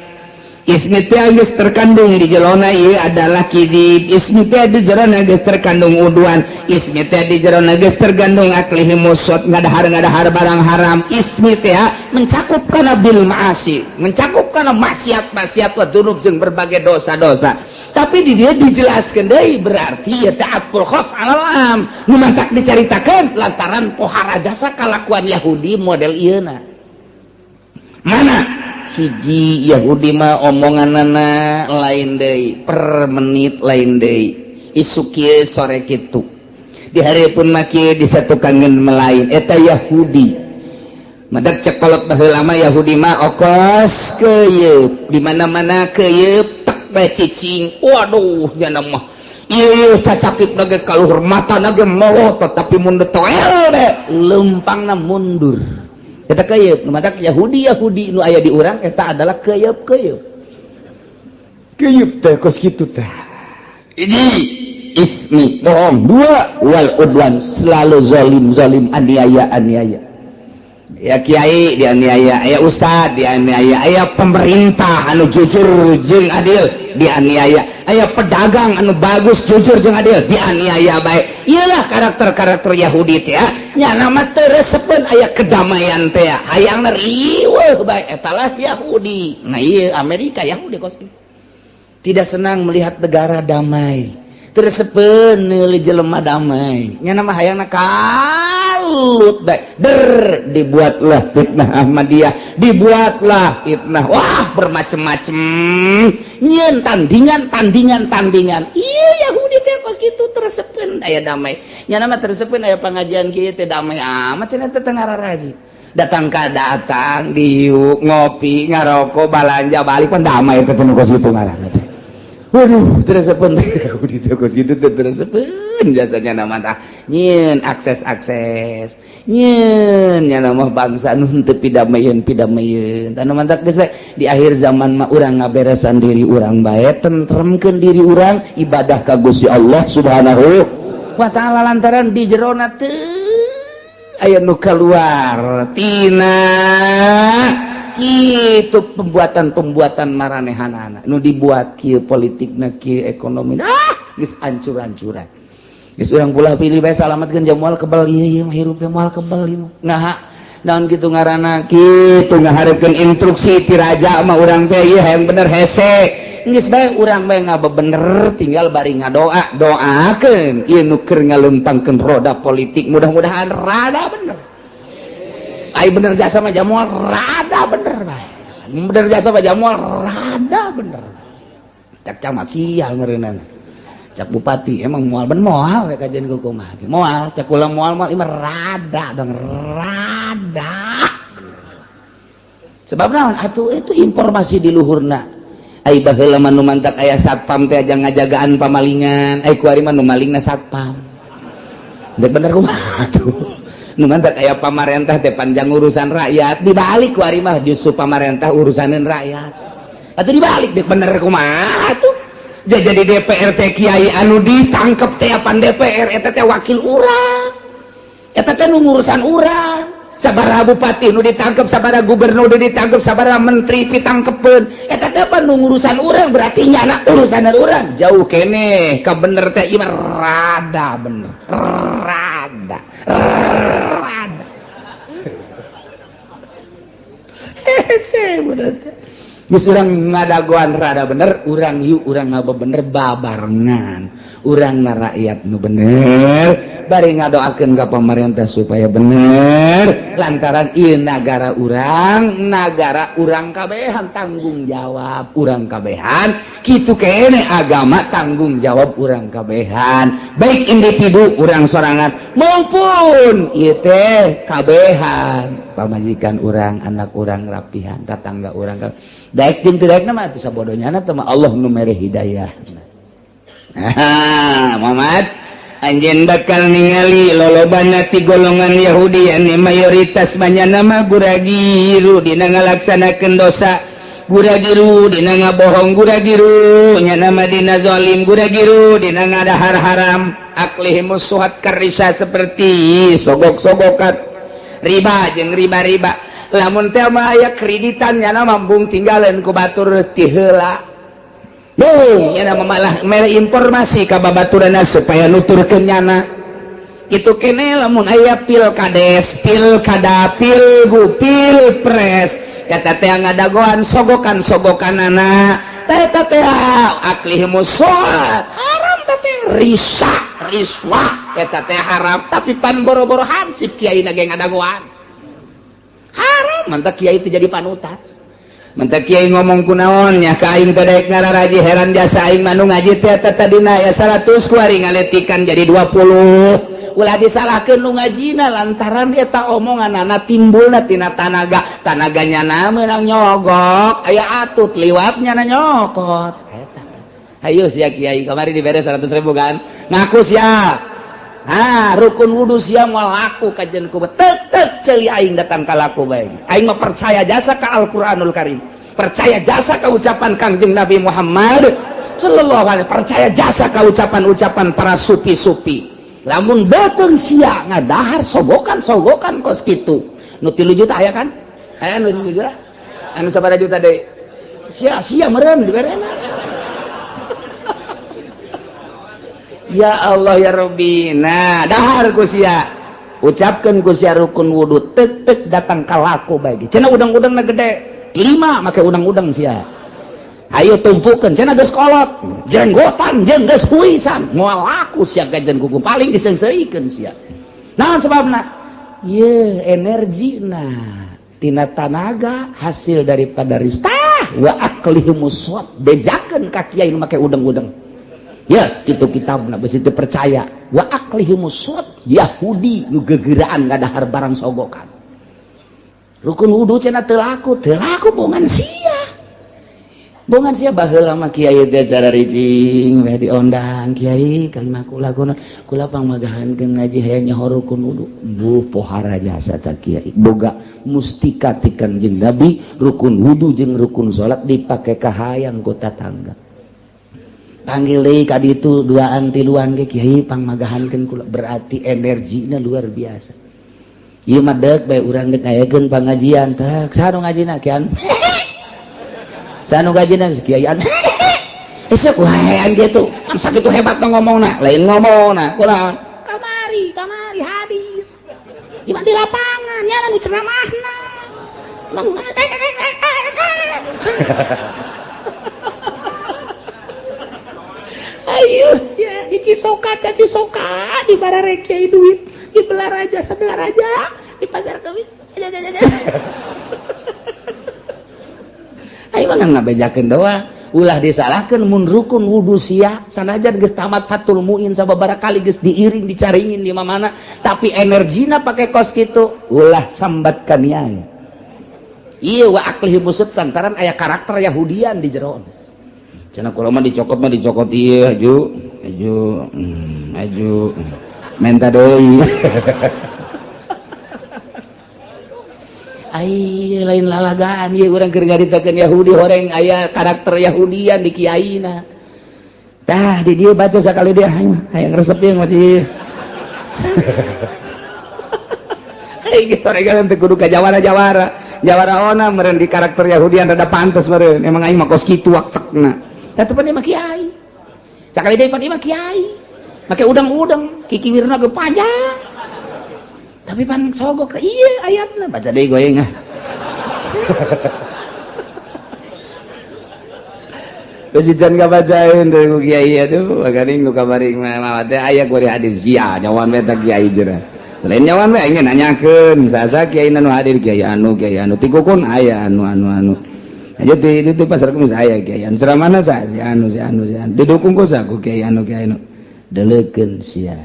ismi teh geus terkandung di jerona ieu adalah kidib, ismi teh di jerona geus terkandung udwan, ismi teh di jerona geus terkandung aklihimus suhat, ngadahar ngadahar barang haram. Ismi teh mencakup kana bil ma'asi, mencakup kana maksiat maksiat, wa dzunub jeung berbagai dosa-dosa. Tapi di dia dijelaskan deui, berarti ya ta'atkul khos alal am nu mantak dicaritakeun lantaran pohara jasa kalakuan Yahudi model ieu. Mana hiji Yahudi mah omonganana lain deui, per menit lain deui, isuk kieu sore kitu, di hari pun mah kieu, disatukankeun melain. Eta Yahudi. Madak cek kolot baheula mah Yahudi mah okos keyeup di mana-mana, keyeup tek bae cicing. Waduh, nya mah ieu cacakip nage kaluhur, mata nage molotot, tapi mun toel be lempangna mundur. Eta keyeup. Nu matak Yahudi Yahudi nu aya di urang eta adalah keyeup keyeup keyeup teh kos kitu teh. Hiji ismi bohong, dua wal udwan, selalu zalim zalim, aniaya aniaya. Ya kiai dianiaya, ya ustad dianiaya, aya pemerintah anu jujur jeung adil dianiaya, aya pedagang anu bagus, jujur jeung adil dianiaya baik. Iyalah karakter-karakter Yahudi teh ya. Nya nama teu resepeun aya kedamaian teh, hayangna riweuh bae. Eta lah Yahudi. Nah, iya Amerika Yahudi kos tidak senang melihat negara damai, teu resepeun neuli jelema damai, nya nama hayangna kalut bae. Der dibuatlah fitnah Ahmadiyah, dibuatlah fitnah, wah, bermacam-macam, nyieun tandingan tandingan tandingan. Iya Yahudi teh kos kitu, teu resepeun aya damai. Nya nama teu resepeun aya pengajian kieu teh, damai amat cenah teh teu ngararaji. Datang ka datang diuk ngopi ngarokok balanja balik pan damai teh nu kos kitu ngaranna teh. Waduh, teresepeun di teh kos kitu teh teresepeun jasanya nama tah nyieun akses-akses. Nyieun nya mah bangsa nu henteu pidameyeun pidameyeun. Tah nu mantak geus bae di akhir zaman mah urang ngaberesan diri urang bae, tentremkeun diri urang, ibadah ka Gusti Allah Subhanahu wa taala lantaran di jerona teu aya nu keluar tina kitu pembuatan-pembuatan maranehanana nu dibuat kieu politikna kieu ekonomi ah geus ancur-ancuran geus urang pula pilih bae salamatkeun jam moal kebal ieu ieu hirup teh moal kebal ieu nah naon kitu ngaranna kitu ngahareupeun instruksi ti raja mah urang teh ieu hayang bener hese geus bae urang bae ngabebener tinggal bari ngadoa doakeun ieu nu keur ngalempangkeun roda politik mudah-mudahan rada bener ai bener jasa mah jamual rada bener bae bener jasa mah jamual rada bener cak camat sial meureunana cak bupati emang moal ben moal we kajian kumaha moal cak kula moal moal ieu rada dong rada sebab naon atuh itu informasi di luhurna ai baheula mah nu mantak aya satpam teh aja ngajagaan pamalingan ai kuari mah nu malingna satpam dek bener kumaha tuh nu mantak aya pamarentah teh panjang urusan rakyat dibalik kuari mah justru pamarentah urusaneun rakyat atuh dibalik dek bener kumaha tuh jadi DPR teh kiai anu ditangkep teh apan DPR eta teh wakil urang eta teh nu ngurusan urang sabaraha bupati nu ditangkep sabaraha gubernur nu ditangkep sabaraha menteri pitangkepeun eta teh apa nu ngurusan urang berarti nyana urusan urang jauh keneh ka bener teh ieu rada bener rada rada hese bener teh geus urang ngadagoan rada bener urang yuk urang ngabebener babarengan urang na rakyat nu bener bari ngadoakeun ka pemerintah supaya bener lantaran ieu nagara urang kabehan tanggung jawab urang kabehan kitu keneh agama tanggung jawab urang kabehan baik individu urang sorangan maupun ieu teh kabehan pamajikan urang anak urang rapihan tatangga urang daek jeung teu daekna mah atuh sabodohnya teh mah Allah nu mere hidayah. Nah, Muhammad anjeun bakal ningali lolobana ti golongan Yahudi anu mayoritas banyana mah guragiru dina ngalaksanakeun dosa guragiru dina ngabohong guragiru nya mah dina zalim guragiru dina ngadahar haram aklihimus suhat karisa seperti sogok-sogokan riba jeung riba-riba lamun teh mah aya kreditan nya mambung tinggalan ku batur ti heula Bung, ya nama malah mere informasi ka babaturana supaya nuturkeun nyana. Itu kene lamun aya pilkades, pilkada, pilgu, pilpres, eta teh ngadagoan sogokan-sogokanana. Eta teh aklihimus suhat, haram teh risa, riswah, eta teh haram, tapi pan boro-boro hansip kiai na ge ngadagoan. Haram, mantak kiai teh jadi panutan. Mentak kiai ngomong kunaon nya ka aing teh daek ngararaji heran jasa aing mah nu ngaji teh eta tadina ya 100 kuari ngaletikan jadi 20 ulah disalahkeun nu ngajina lantaran eta omonganana timbulna tina tanaga tanaganya na meunang nyogok aya atut liwatnya na nyokot eta ayo sia kiai kamari dibere 100 ribu kan ngaku sia ah rukun wudu sia moal laku kajian ku tetep ceuli aing datang ka laku bae aing mah percaya jasa ka Al-Qur'anul Karim percaya jasa ka ucapan Kangjeng Nabi Muhammad sallallahu alaihi percaya jasa ka ucapan-ucapan para supi-supi lamun beuteung sia ngadahar sogokan-sogokan kos kitu nu 3 juta aya kan aya nu 3 juta anu sabaraha juta deui sia sia meureun diberena. Ya Allah ya Rabbi nah dahar ku sia ucapkeun ku sia rukun wudu tek tek datang ka laku bae cenah udang-udangna gede 5 make udang-udang sia ayo tumpukeun cenah geus kolot jenggotan jeung geus huisan moal laku sia gajen kuku paling diseungseurikeun sia naon sebabna ye energina tina tanaga hasil daripada ristah wa aklihimus suat bejakeun ka kiai nu make udang-udang ya itu kitabna besi teu percaya wa aklihimus suat Yahudi nu gegeraan ngadahar barang sogokan. Rukun wudu cenah teu laku, teu laku bongan sia. Bongan sia baheula mah kiai teh cara ricing we diondang kiai kalimah kula kuna kula pangmagahankeun ngaji hayang nyaho rukun wudu. Buh pohara jasa ta kiai. Boga mustika ti Kanjeng Nabi rukun wudu jeung rukun salat dipake kahayang ku tatangga. Panggil deui ka ditu duaan tiluan ge kiai pangmagahankeun kula, berarti energina luar biasa. Ieu mah deuk bae urang deuk ngayakeun pangajian teh saha nu ngajina kian. Saha nu ngajina kiaian. Esuk waean kitu. Am sakitu hebat ngomongna, lain ngomongna kunaon? Kamari, kamari hadir. Di di lapangan nya nu ceramahna. Ayo sia di Cisoka, Cisoka di barare kiai duit, di Belaraja sebelah raja, di pasar Kamis. Ayo mah ngabejakeun doang, ulah disalahkeun mun rukun wudu sia sanajan geus tamat Fathul Muin sababaraha kali geus diiring dicaringin di mana-mana, tapi energina pake kos kitu, ulah sambat kaniaya. Ieu wa aklihi busut santaran aya karakter Yahudian di jero. Cenah kula mah dicokot ieu aju, aju, aju. Menta deui. Ai lain lalagaan ieu urang keur nyaritakeun Yahudi horeng aya karakter Yahudian di kiaina. Tah di dieu baca sakali dia hayang resep ieu masih. Ai geus soregan teu kudu ka jawara-jawara. Jawara ona meureun di karakter Yahudian rada pantes meureun. Emang aing mah kos kitu waktekna. Tah teu pan mah kiai. Sakali deui pan mah kiai. Make udang-udang, kikiwirna ge panjang. Tapi pan sogok iya ayatna baca deui goyeng ah. Geus can kabacaeun deui ku kiai atuh, baganing nu kamari mah teh aya ku hadir sia nyawan we teh kiai cenah. Lain nyawan we aing nanyakeun sasa kiai nu hadir kiai anu tikukun aya anu anu anu. Aja di itu pasar Kemis aya kiai anu ceramahna sa si anu si anu si anu didukung ku sa ku kiai anu kiai anu. Deleukeun sia.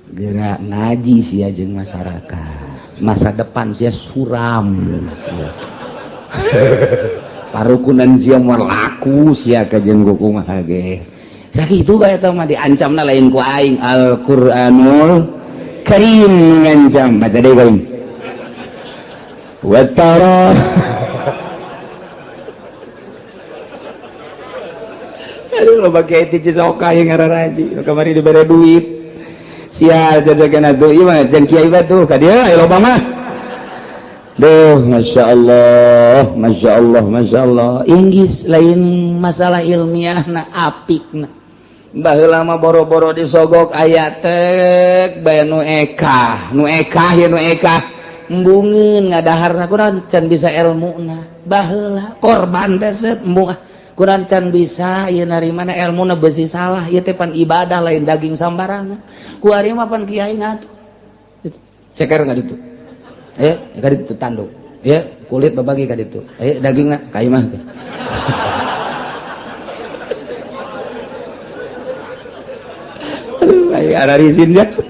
Gerak ngaji sia jeung masyarakat. Masa depan sia suram sia. Parukunan sia moal laku sia ka jeung kumaha ge. Sakitu bae eta mah diancamna lain ku aing Al-Qur'anul Karim ngancam baca deui aing. Wa tara aduh loba kiai ti Cisoka yang ngararaji kamari dibere duit. Sial jajagan atuh ieu mah jeung kiai batuh ka dieu aya loba mah. Duh masyaallah, masyaallah, masyaallah. Inggris lain masalah ilmiahna apikna. Baheula mah boro-boro disogok aya tek bae nu ekah, nu ekah ye nu ekah. Embungeun ngadaharna kurang can bisa elmuna. Baheula korban teh seut embung kurang can bisa ieu narimana elmuna beusi salah ieu teh pan ibadah lain daging sambarangan. Ku ari mah pan kiai ngatur. Ceker ka ditu. Ka ditu tanduk. Ya, kulit babagi ka ditu. Dagingna ka imah. Aduh, aya ararisin jas.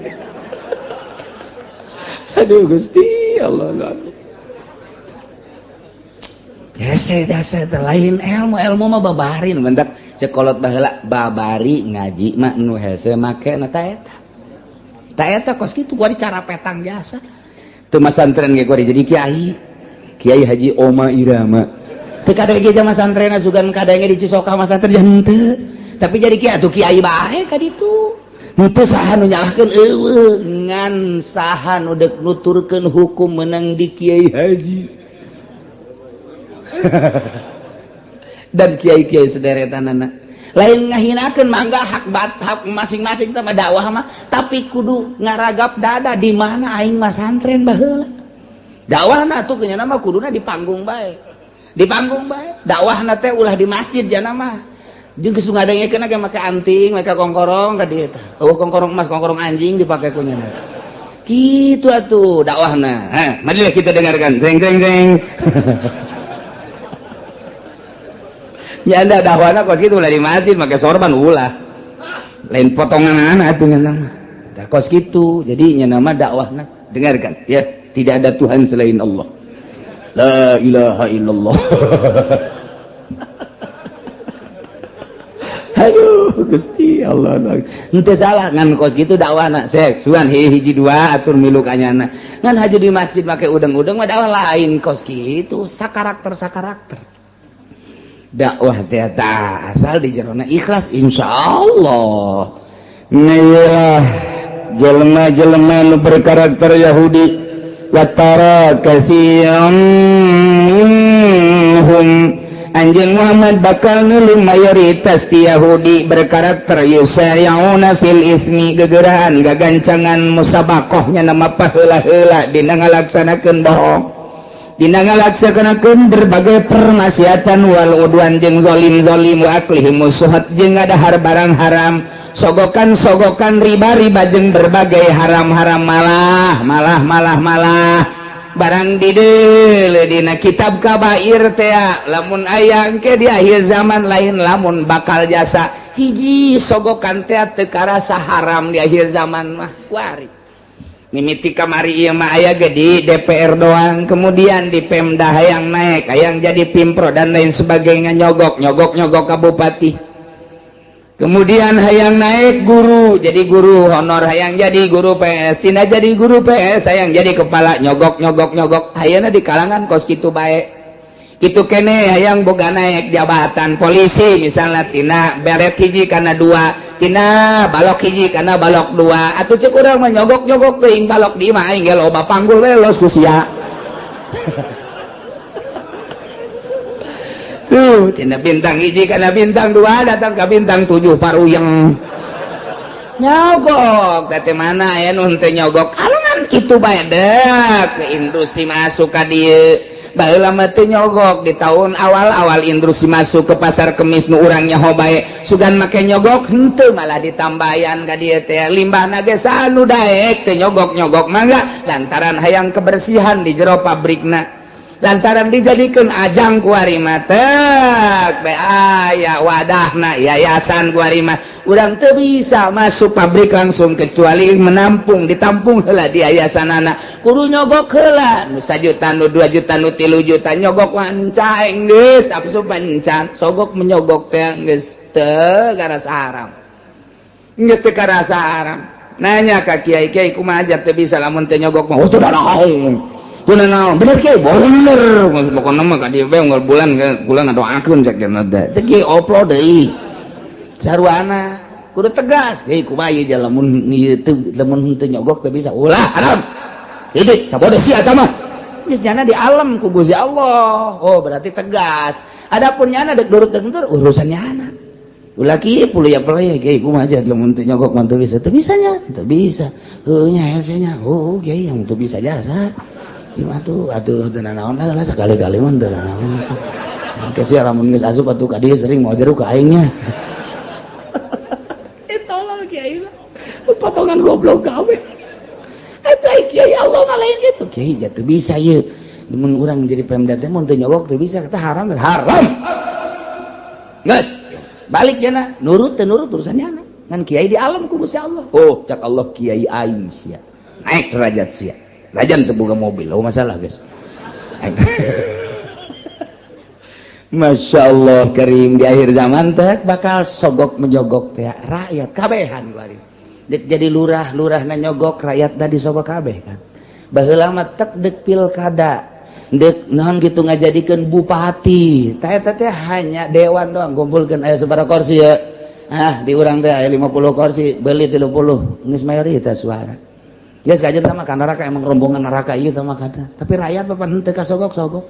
Aduh Gusti Allah. Hese jasa lain ilmu ilmu mah babarin bentak cekolot baheula babari ngaji mah nu hese make na ta eta. Ta eta kos kitu gua cara petang jasa. Teu masantren ge gua jadi kiai. Kiai Haji Oma Irama. Teu kadenge ge masantrenna sugan kadenge di Cisoka masantren henteu. Tapi jadi kiai atuh kiai bae ka ditu. Henteu saha nu nyalahkeun eueuh ngan saha nu deuk nuturkeun hukum meunang di Kiai Haji. Dan kiai-kiai sederetanana lain ngahinakeun mangga hak hak masing-masing teh dakwah mah, tapi kudu ngaragap dada di mana aing mah santren baheula. Dakwahna atuh nya mah kuduna di panggung bae. Di panggung bae. Dakwahna teh ulah di masjid jana mah. Jeung geus ngadengekeun ge make anting, make kongkorong ka dieu teh. Eueuh kongkorong emas, kongkorong anjing dipake ku nya. Kitu atuh dakwahna. Heh, marilah kita dengarkan. Jeng jeng jeng. Ya anda dakwahna kos kitu ulah di masjid make sorban ulah. Lain potongan atuh nya mah. Tah kos kitu. Jadi nya nama dakwahna dengarkan ya, tidak ada Tuhan selain Allah. La ilaha illallah. Aduh Gusti Allah, henteu salah ngan kos kitu dakwahna sek sugan hiji dua atur milu ka nyana. Ngan haji di masjid make udeng-udeng mah dakwah lain kos kitu, sakarakter sakarakter. Dakwah teh asal di jerona ikhlas insyaallah. Nailah jelema-jelema nu berkarakter Yahudi watara katsiran minhum Anjeun Muhammad bakal nulung mayoritas ti Yahudi berkarakter yusari'una fil ismi gegeraan gagancangan musabakohnya nama paheula-heula dina ngalaksanakeun bohong dina ngalaksanakeun berbagai permaksiatan wal udwan jeung zalim-zalim wa aklihim suhat jeung ngadahar barang haram sogokan-sogokan riba-riba jeung berbagai haram-haram malah malah malah malah barang dideule dina kitab kabair teh lamun aya engke di akhir zaman lain lamun bakal jasa hiji sogokan teh teu karasa haram di akhir zaman mah kuari mimiti kamari ieu mah aya ge di DPR doang kemudian di Pemda hayang naik hayang jadi pimpro dan lain sebagainya nyogok nyogok nyogok ka bupati kemudian hayang naik guru jadi guru honor hayang jadi guru PS tina jadi guru PS hayang jadi kepala nyogok nyogok nyogok hayana di kalangan kos kitu bae kitu kene hayang boga naik jabatan polisi misalnya tina beret hiji kana dua tina balok hiji kana balok dua atuh cek urang mah nyogok nyogok teuing balok di imah aing ge loba panggul we los ku sia. Tuh, tina bintang hiji kana bintang dua datang ke bintang 7 paruyeng nyogok teh mana aya nu henteu nyogok kalangan kitu bae dek ke industri masuk ka dieu baheula mah teu nyogok di tahun awal-awal industri masuk ke pasar kemis nu urang nyaho bae sugan make nyogok henteu malah ditambayan ka dieu teh limbahna ge sanu daek teu nyogok-nyogok mangga lantaran hayang kebersihan di jero pabrikna lantaran dijadikan ajang kuari mah tek aya wadahna yayasan kuari mah urang teu bisa masuk pabrik langsung kecuali menampung ditampung heula di yayasanana kudu nyogok heula nu 1 juta nu 2 juta nu 3 juta nyogok wancaeng geus asup encan sogok menyogok teh geus teu karasa haram geus teu karasa haram nanya ka kiai-kiai kumaha aja teu bisa lamun teu nyogok mah oh teu naon bener kiai bener pokokna mah ka dieu bae unggal bulan bulan ngadoakeun cek dina teh teh kiai oplo deui sarwana kudu tegas kiai kumaha ieu lamun ieu teu lamun teu nyogok teu bisa ulah haram titik sabodo sia eta mah geus nyana di alam ku Gusti Allah oh berarti tegas adapun nyana dek durut dek tur urusan nyana ulah kieu puluh ya pelaya kiai kumaha aja lamun teu nyogok mah teu bisa teu bisa nya teu bisa heuh nya hese nya oh kiai yang teu bisa jasa cuma tuh atuh teu nanaon lah sekali-kali mah teu nanaon. Engke sia lamun geus asup atuh ka dieu sering mau jeruk ka aing nya. Eh tolol kiai mah. Potongan goblok kabeh. Eta kiai Allah mah lain kitu. Kiai ja teu bisa ieu. Mun urang jadi pemda teh mun teu nyogok teu bisa kita haram haram. Geus balik jana nurut teu nurut urusan nyana. Ngan kiai di alam ku Gusti Allah. Oh cak Allah kiai aing sia. Naik derajat sia. Rajan teu boga mobil, oh masalah guys. Masya Allah karim di akhir zaman teh bakal sogok menyogok teh rakyat kabehan kuari. Dek jadi lurah, lurah na nyogok rakyat da disogok kabeh kan. Baheula mah tek dek pilkada, dek naon kitu ngajadikeun bupati. Tah eta teh hanya dewan doang kumpulkeun aya sabaraha kursi ya. Ah di urang teh aya 50 kursi, beuli 30, geus mayoritas suara. Geus kajian sama ka neraka emang rombongan neraka ieu sama kata. Tapi rakyat bapak henteu kasogok-sogok.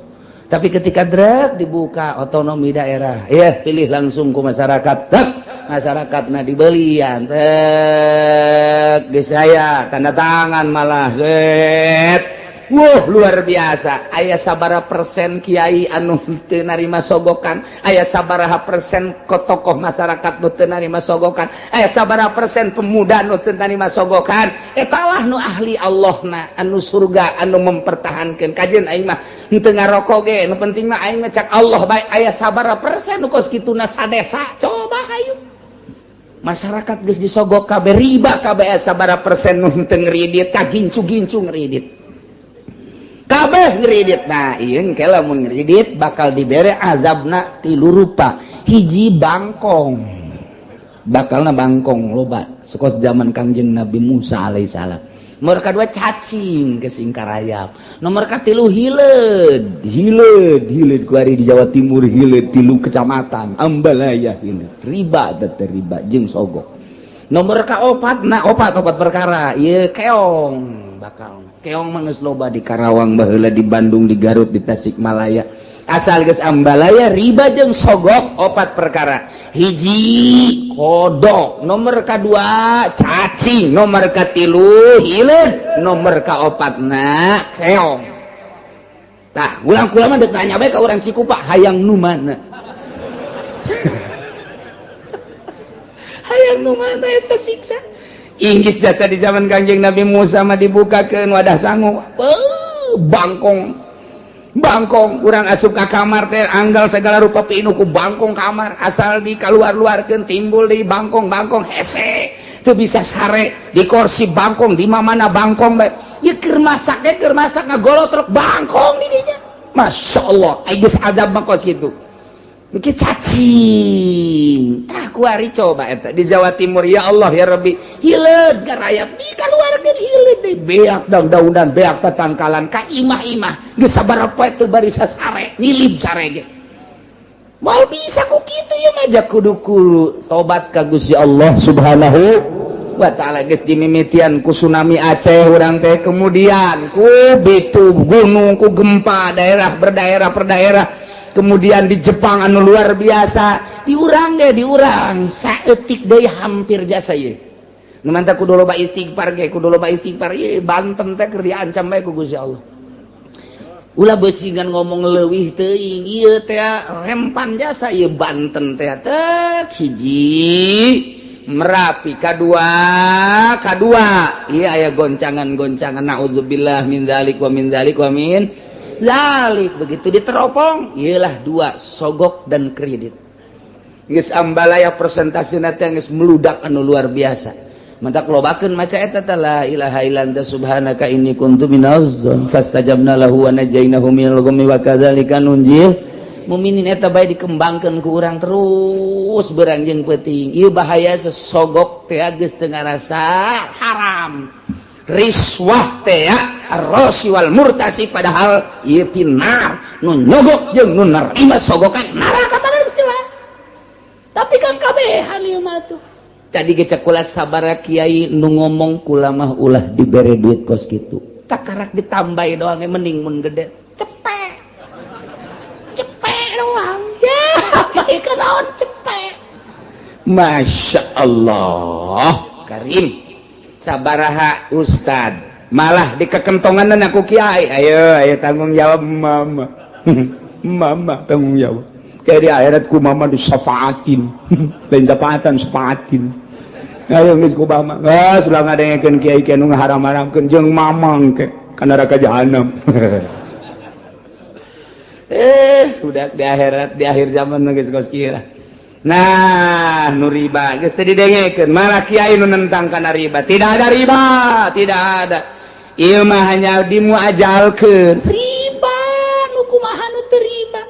Tapi ketika drek dibuka otonomi daerah, ya pilih langsung ku masyarakat. Tek masyarakatna dibelian. Tek geus saya tanda tangan malah set. Wuh luar biasa. Aya sabaraha persen kiai anu teu narima sogokan, aya sabaraha persen tokoh masyarakat nu teu narima sogokan, aya sabaraha persen pemuda nu teu narima sogokan. Eta lah nu ahli Allahna anu surga anu mempertahankeun. Kajeun aing mah henteu ngarokok ge, nu penting mah aing mah cak Allah bae. Aya sabaraha persen nu kos kituna sadesa. Coba hayu. Masyarakat geus disogok kabeh riba kabeh aya sabaraha persen nu henteu ngridit, kagincu-gincu ngridit. Kabeh ngeridit. Nah, ieu engke lamun ngeridit bakal dibere azabna tilu rupa. Hiji, bangkong. Bakalna bangkong loba sekos zaman Kangjeng Nabi Musa alaihissalam. Nomor kedua, cacing ke singkarayap. Nomor katilu, hileud. Hileud, hileud kuari di Jawa Timur, hileud tilu kecamatan Ambalaya, hileud riba teh, riba jeung sogok. Nomor kaopat, nah, opat, opat perkara ieu keong. Bakal keong mah geus loba di Karawang baheula, di Bandung, di Garut, di Tasikmalaya. Asal geus ambalaya, riba jeung sogok, opat perkara. Hiji, kodok. Nomor kedua, cacing. Nomor katilu, hileud. Nomor kaopatna, keong. Tah, ulang kula mah tanya bae ka urang Cikupa, hayang nu mana? Hayang nu mana eta siksa? Inggis jasa di zaman Kangjeng Nabi Musa mah dibukakeun wadah sangu. Beuh, bangkong, bangkong. Urang asup ka kamar teh anggal segala rupa pinuh ku bangkong kamar. Asal di keluar-luarkeun timbul di bangkong. Bangkong hese teu bisa sare. Di kursi bangkong, di mana bangkong bae. Ieu keur masak ge, keur masak ngagolotrok bangkong di dinya. Masya Allah, geus azab mah kos kitu. Engke cacing. Tah, kuari coba eta di Jawa Timur, ya Allah ya Rabbi, hileud garayap dikaluarkeun, hileud deui, beak daun-daunan, beak tatangkalan ka imah-imah. Geus sabaraha poe teu bari sasare, nilib sare ge. Moal bisa ku kitu ieu mah. Ja kudu kudu tobat ka Gusti Allah Subhanahu wa Ta'ala. Geus dimimitian ku tsunami Aceh urang teh, kemudian ku bitu gunung, ku gempa daerah berdaerah per daerah, kemudian di Jepang anu luar biasa, diurang deh, diurang saeutik deui hampir jasa ieu. Nu mantap kudu loba istighfar ge, kudu loba istighfar. Ieu Banten teh keur diancam bae ku Gusti Allah. Ulah beusingan ngomong leuwih teuing, ieu teh rempan jasa ieu Banten teh. Tek hiji Merapi, kadua, kadua iya aya goncangan-goncangan, naudzubillah min dzalik wa min dzalik wa min dzalik. Begitu diteropong, iyalah dua, sogok dan kredit. Geus ambalaya presentasi teh geus meludak anu luar biasa. Mantak lobakeun maca eta teh, la ilaha illa anta subhanaka inni kuntu minaz fastajabna lahu wa najainahu minal ghammi wa kadzalika nunjil muminin. Eta bae dikembangkeun ku urang terus beurang jeung peuting. Ieu bahaya sesogok teh geus teu ngarasa haram, riswah teh arrosi wal murtasi, padahal ieu pinar nu nyogok jeung nu nerima sogokan neraka padahal geus jelas. Tapi kan kabehan ieu mah tuh. Tadi ge cek kula, sabara kiai nu ngomong kula mah ulah dibere duit kos kitu, takarak ditambahi doang, mending mun gede cepet cepet doang ya, baik naon cepet. Masya Allah Karim, sabaraha ustad malah dikekentongan aku kiai, ayo ayo tanggung jawab mama, mama tanggung jawab. Kayak di akhirat ku mama disafaatin, lain syafaatan, syafaatin. Ayo geus ku mama, geus ulah ngadengekeun kiai kiai nu ngaharam-haramkeun jeung mamang ke kana neraka jahanam. Eh, udah di akhirat, di akhir zaman geus kos kira. Nah, nu riba geus teu didengekeun, malah kiai nu nentang kana riba. Tidak ada riba, tidak ada. Ieu mah hanya dimuajalkeun. Riba nu kumaha nu teu riba?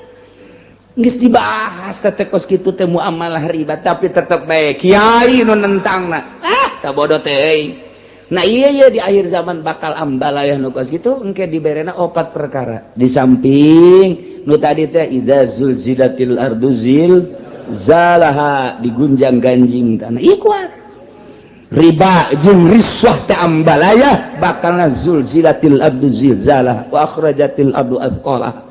Geus dibahas teh kos kitu teh muamalah riba, tapi tetep bae kiai nu nentangna. Ah, sabodo teh. Nah, iya iya, di akhir zaman bakal ambalayah nu kos kitu. Engke diberena opat perkara. Di samping nu tadi teh, idza zulzilatil ardu zilzalaha, digunjang ganjing tanah. Ih, kuat riba jeung riswah teh ambalaya bakalna zulzilatil ardu zilzalah wa akhrajatil ardu athqalaha.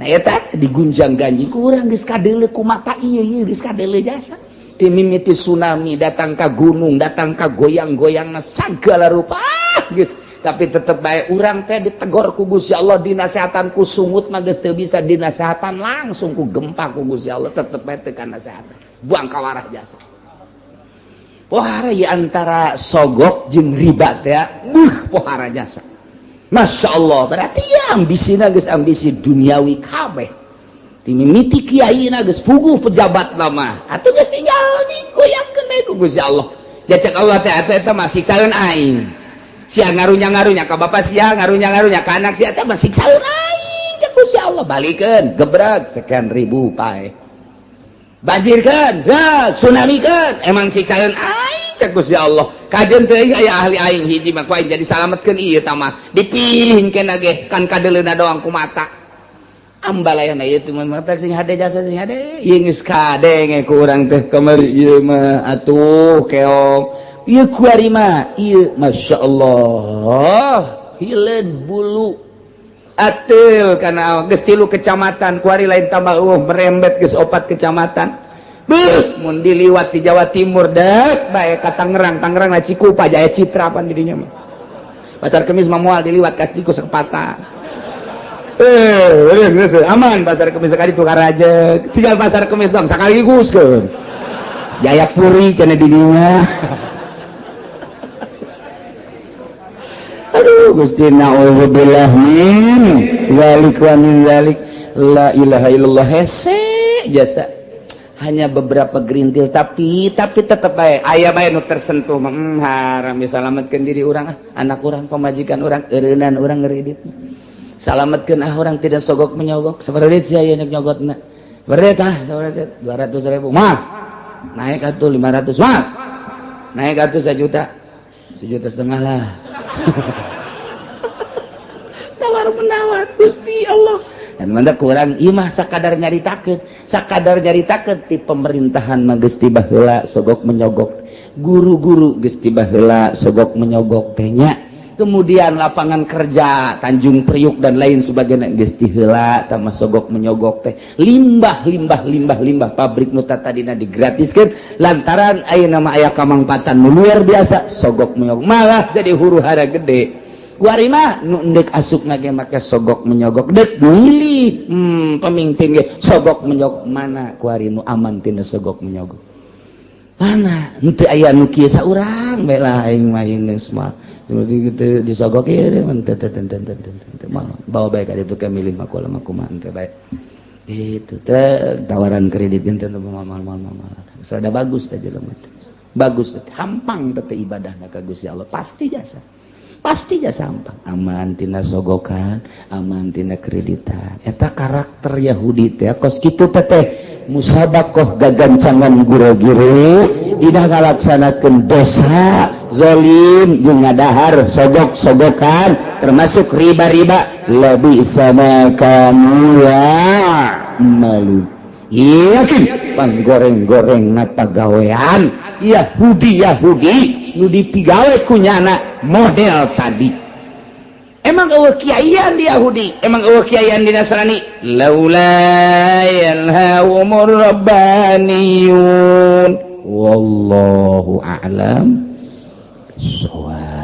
Nah, eta digunjang ganjing kurang geus kadeuleu ku mata. Ieu ieu geus kadeuleu jasa ti mimiti tsunami datang ka gunung, datang ka goyang-goyangna sagala rupa. Ah, geus, tapi tetep bae urang teh ditegor ku Gusti Allah, dinasehatan ku sungut mah geus teu bisa dinasehatan, langsung ku gempa ku Gusti Allah, tetep bae teu kanasehatan, buang kawarah jasa. Pohara ya antara sogok jeung riba teh, buh, pohara jasa. Masya Allah, berarti ya ambisi geus ambisi duniawi kabeh. Ti mimiti kiai geus puguh pejabat lama atuh geus tinggal digoyangkeun bae ku Gusti Allah. Jacak Allah teh eta eta mah siksaeun aing. Sia ngarunya-ngarunya ka bapak sia, ngarunya-ngarunya ka anak sia teh mah siksa aing cek Gusti Allah, balikeun gebreg sekian ribu pae. Banjirkeun, tsunami-keun, emang siksaeun aing cek Gusti Allah. Kajeun teuing aya ahli aing hiji mah ku aing jadi salametkeun ieu tah mah. Dipilih kena ge kan kadeuleuna doang ku mata. Ambalayana ieu teh mah sing hade jasa sing hade. Ieu geus kadenge ku urang teh kamari ieu mah atuh keong. Ieu kuari mah ieu Masya Allah hileun bulu atil kana geus 3 kecamatan kuari lain tambah eueuh merembet geus 4 kecamatan. Beuh mun diliwat di Jawa Timur dek bae ka Tangerang, Tangerang lah Cikupa Jaya Citra pan di dinya mah. Pasar Kemis mah moal diliwat ka Ciku Sepata. Aman pasar Kemis sekali tukar aja. Tinggal pasar Kemis dong sekaligus ke. Jayapuri cenah di dinya. Aduh Gusti na'udzubillah min zalik wa min zalik la ilaha illallah hese jasa hanya beberapa gerintil tapi tetep bae aya bae nu tersentuh haram disalametkeun diri urang ah anak urang pamajikan urang eureunnan urang ngeridit salametkeun ah urang tidak sogok menyogok sabaraha duit sia ieu nyogotna berit ah sabaraha 200.000 mah naik atuh 500 mah naik atuh 1 juta 1,5 juta lah. Tawar menawar Gusti Allah dan mana kurang ieu mah sakadar nyaritakeun ti pemerintahan mah geus ti baheula sogok menyogok guru-guru geus ti baheula sogok menyogok teh nya kemudian lapangan kerja Tanjung Priuk dan lain sebagainya geus ti heula tah mah sogok menyogok teh limbah limbah limbah limbah pabrik nu tadina digratiskeun lantaran ayeuna mah aya kamangpatan nu luar biasa sogok menyogok malah jadi huru hara gede kuari mah nu endek asup ge make sogok menyogok dek milih pemimpin ge sogok menyogok mana kuari nu aman tina sogok menyogok mana henteu aya nu kieu saurang bae lah aing mah geus mah seperti gitu disogok ieu teu teu teu teu teu bawa bae ka ditu ke milih mah kula mah kumaha teh bae itu teh tawaran kredit teh mal mal mal mal sada bagus teh jelema teh bagus hampang teh ibadahna ka Gusti Allah pasti jasa hampang aman tina sogokan aman tina kreditan eta karakter Yahudi teh kos kitu teh musabakoh gagancangan gure-gure dina ngalaksanakeun dosa zalim jeung ngadahar sogok-sogokan termasuk riba-riba lebih sama kamu ya malu yakin panggoreng-goreng na pagawean Yahudi Yahudi nu dipigawe ku nyana model tadi emang eueuh kiaian di Yahudi emang eueuh kiaian di Nasrani laula yanhahumur rabbaniyun wallahu a'lam bissawab.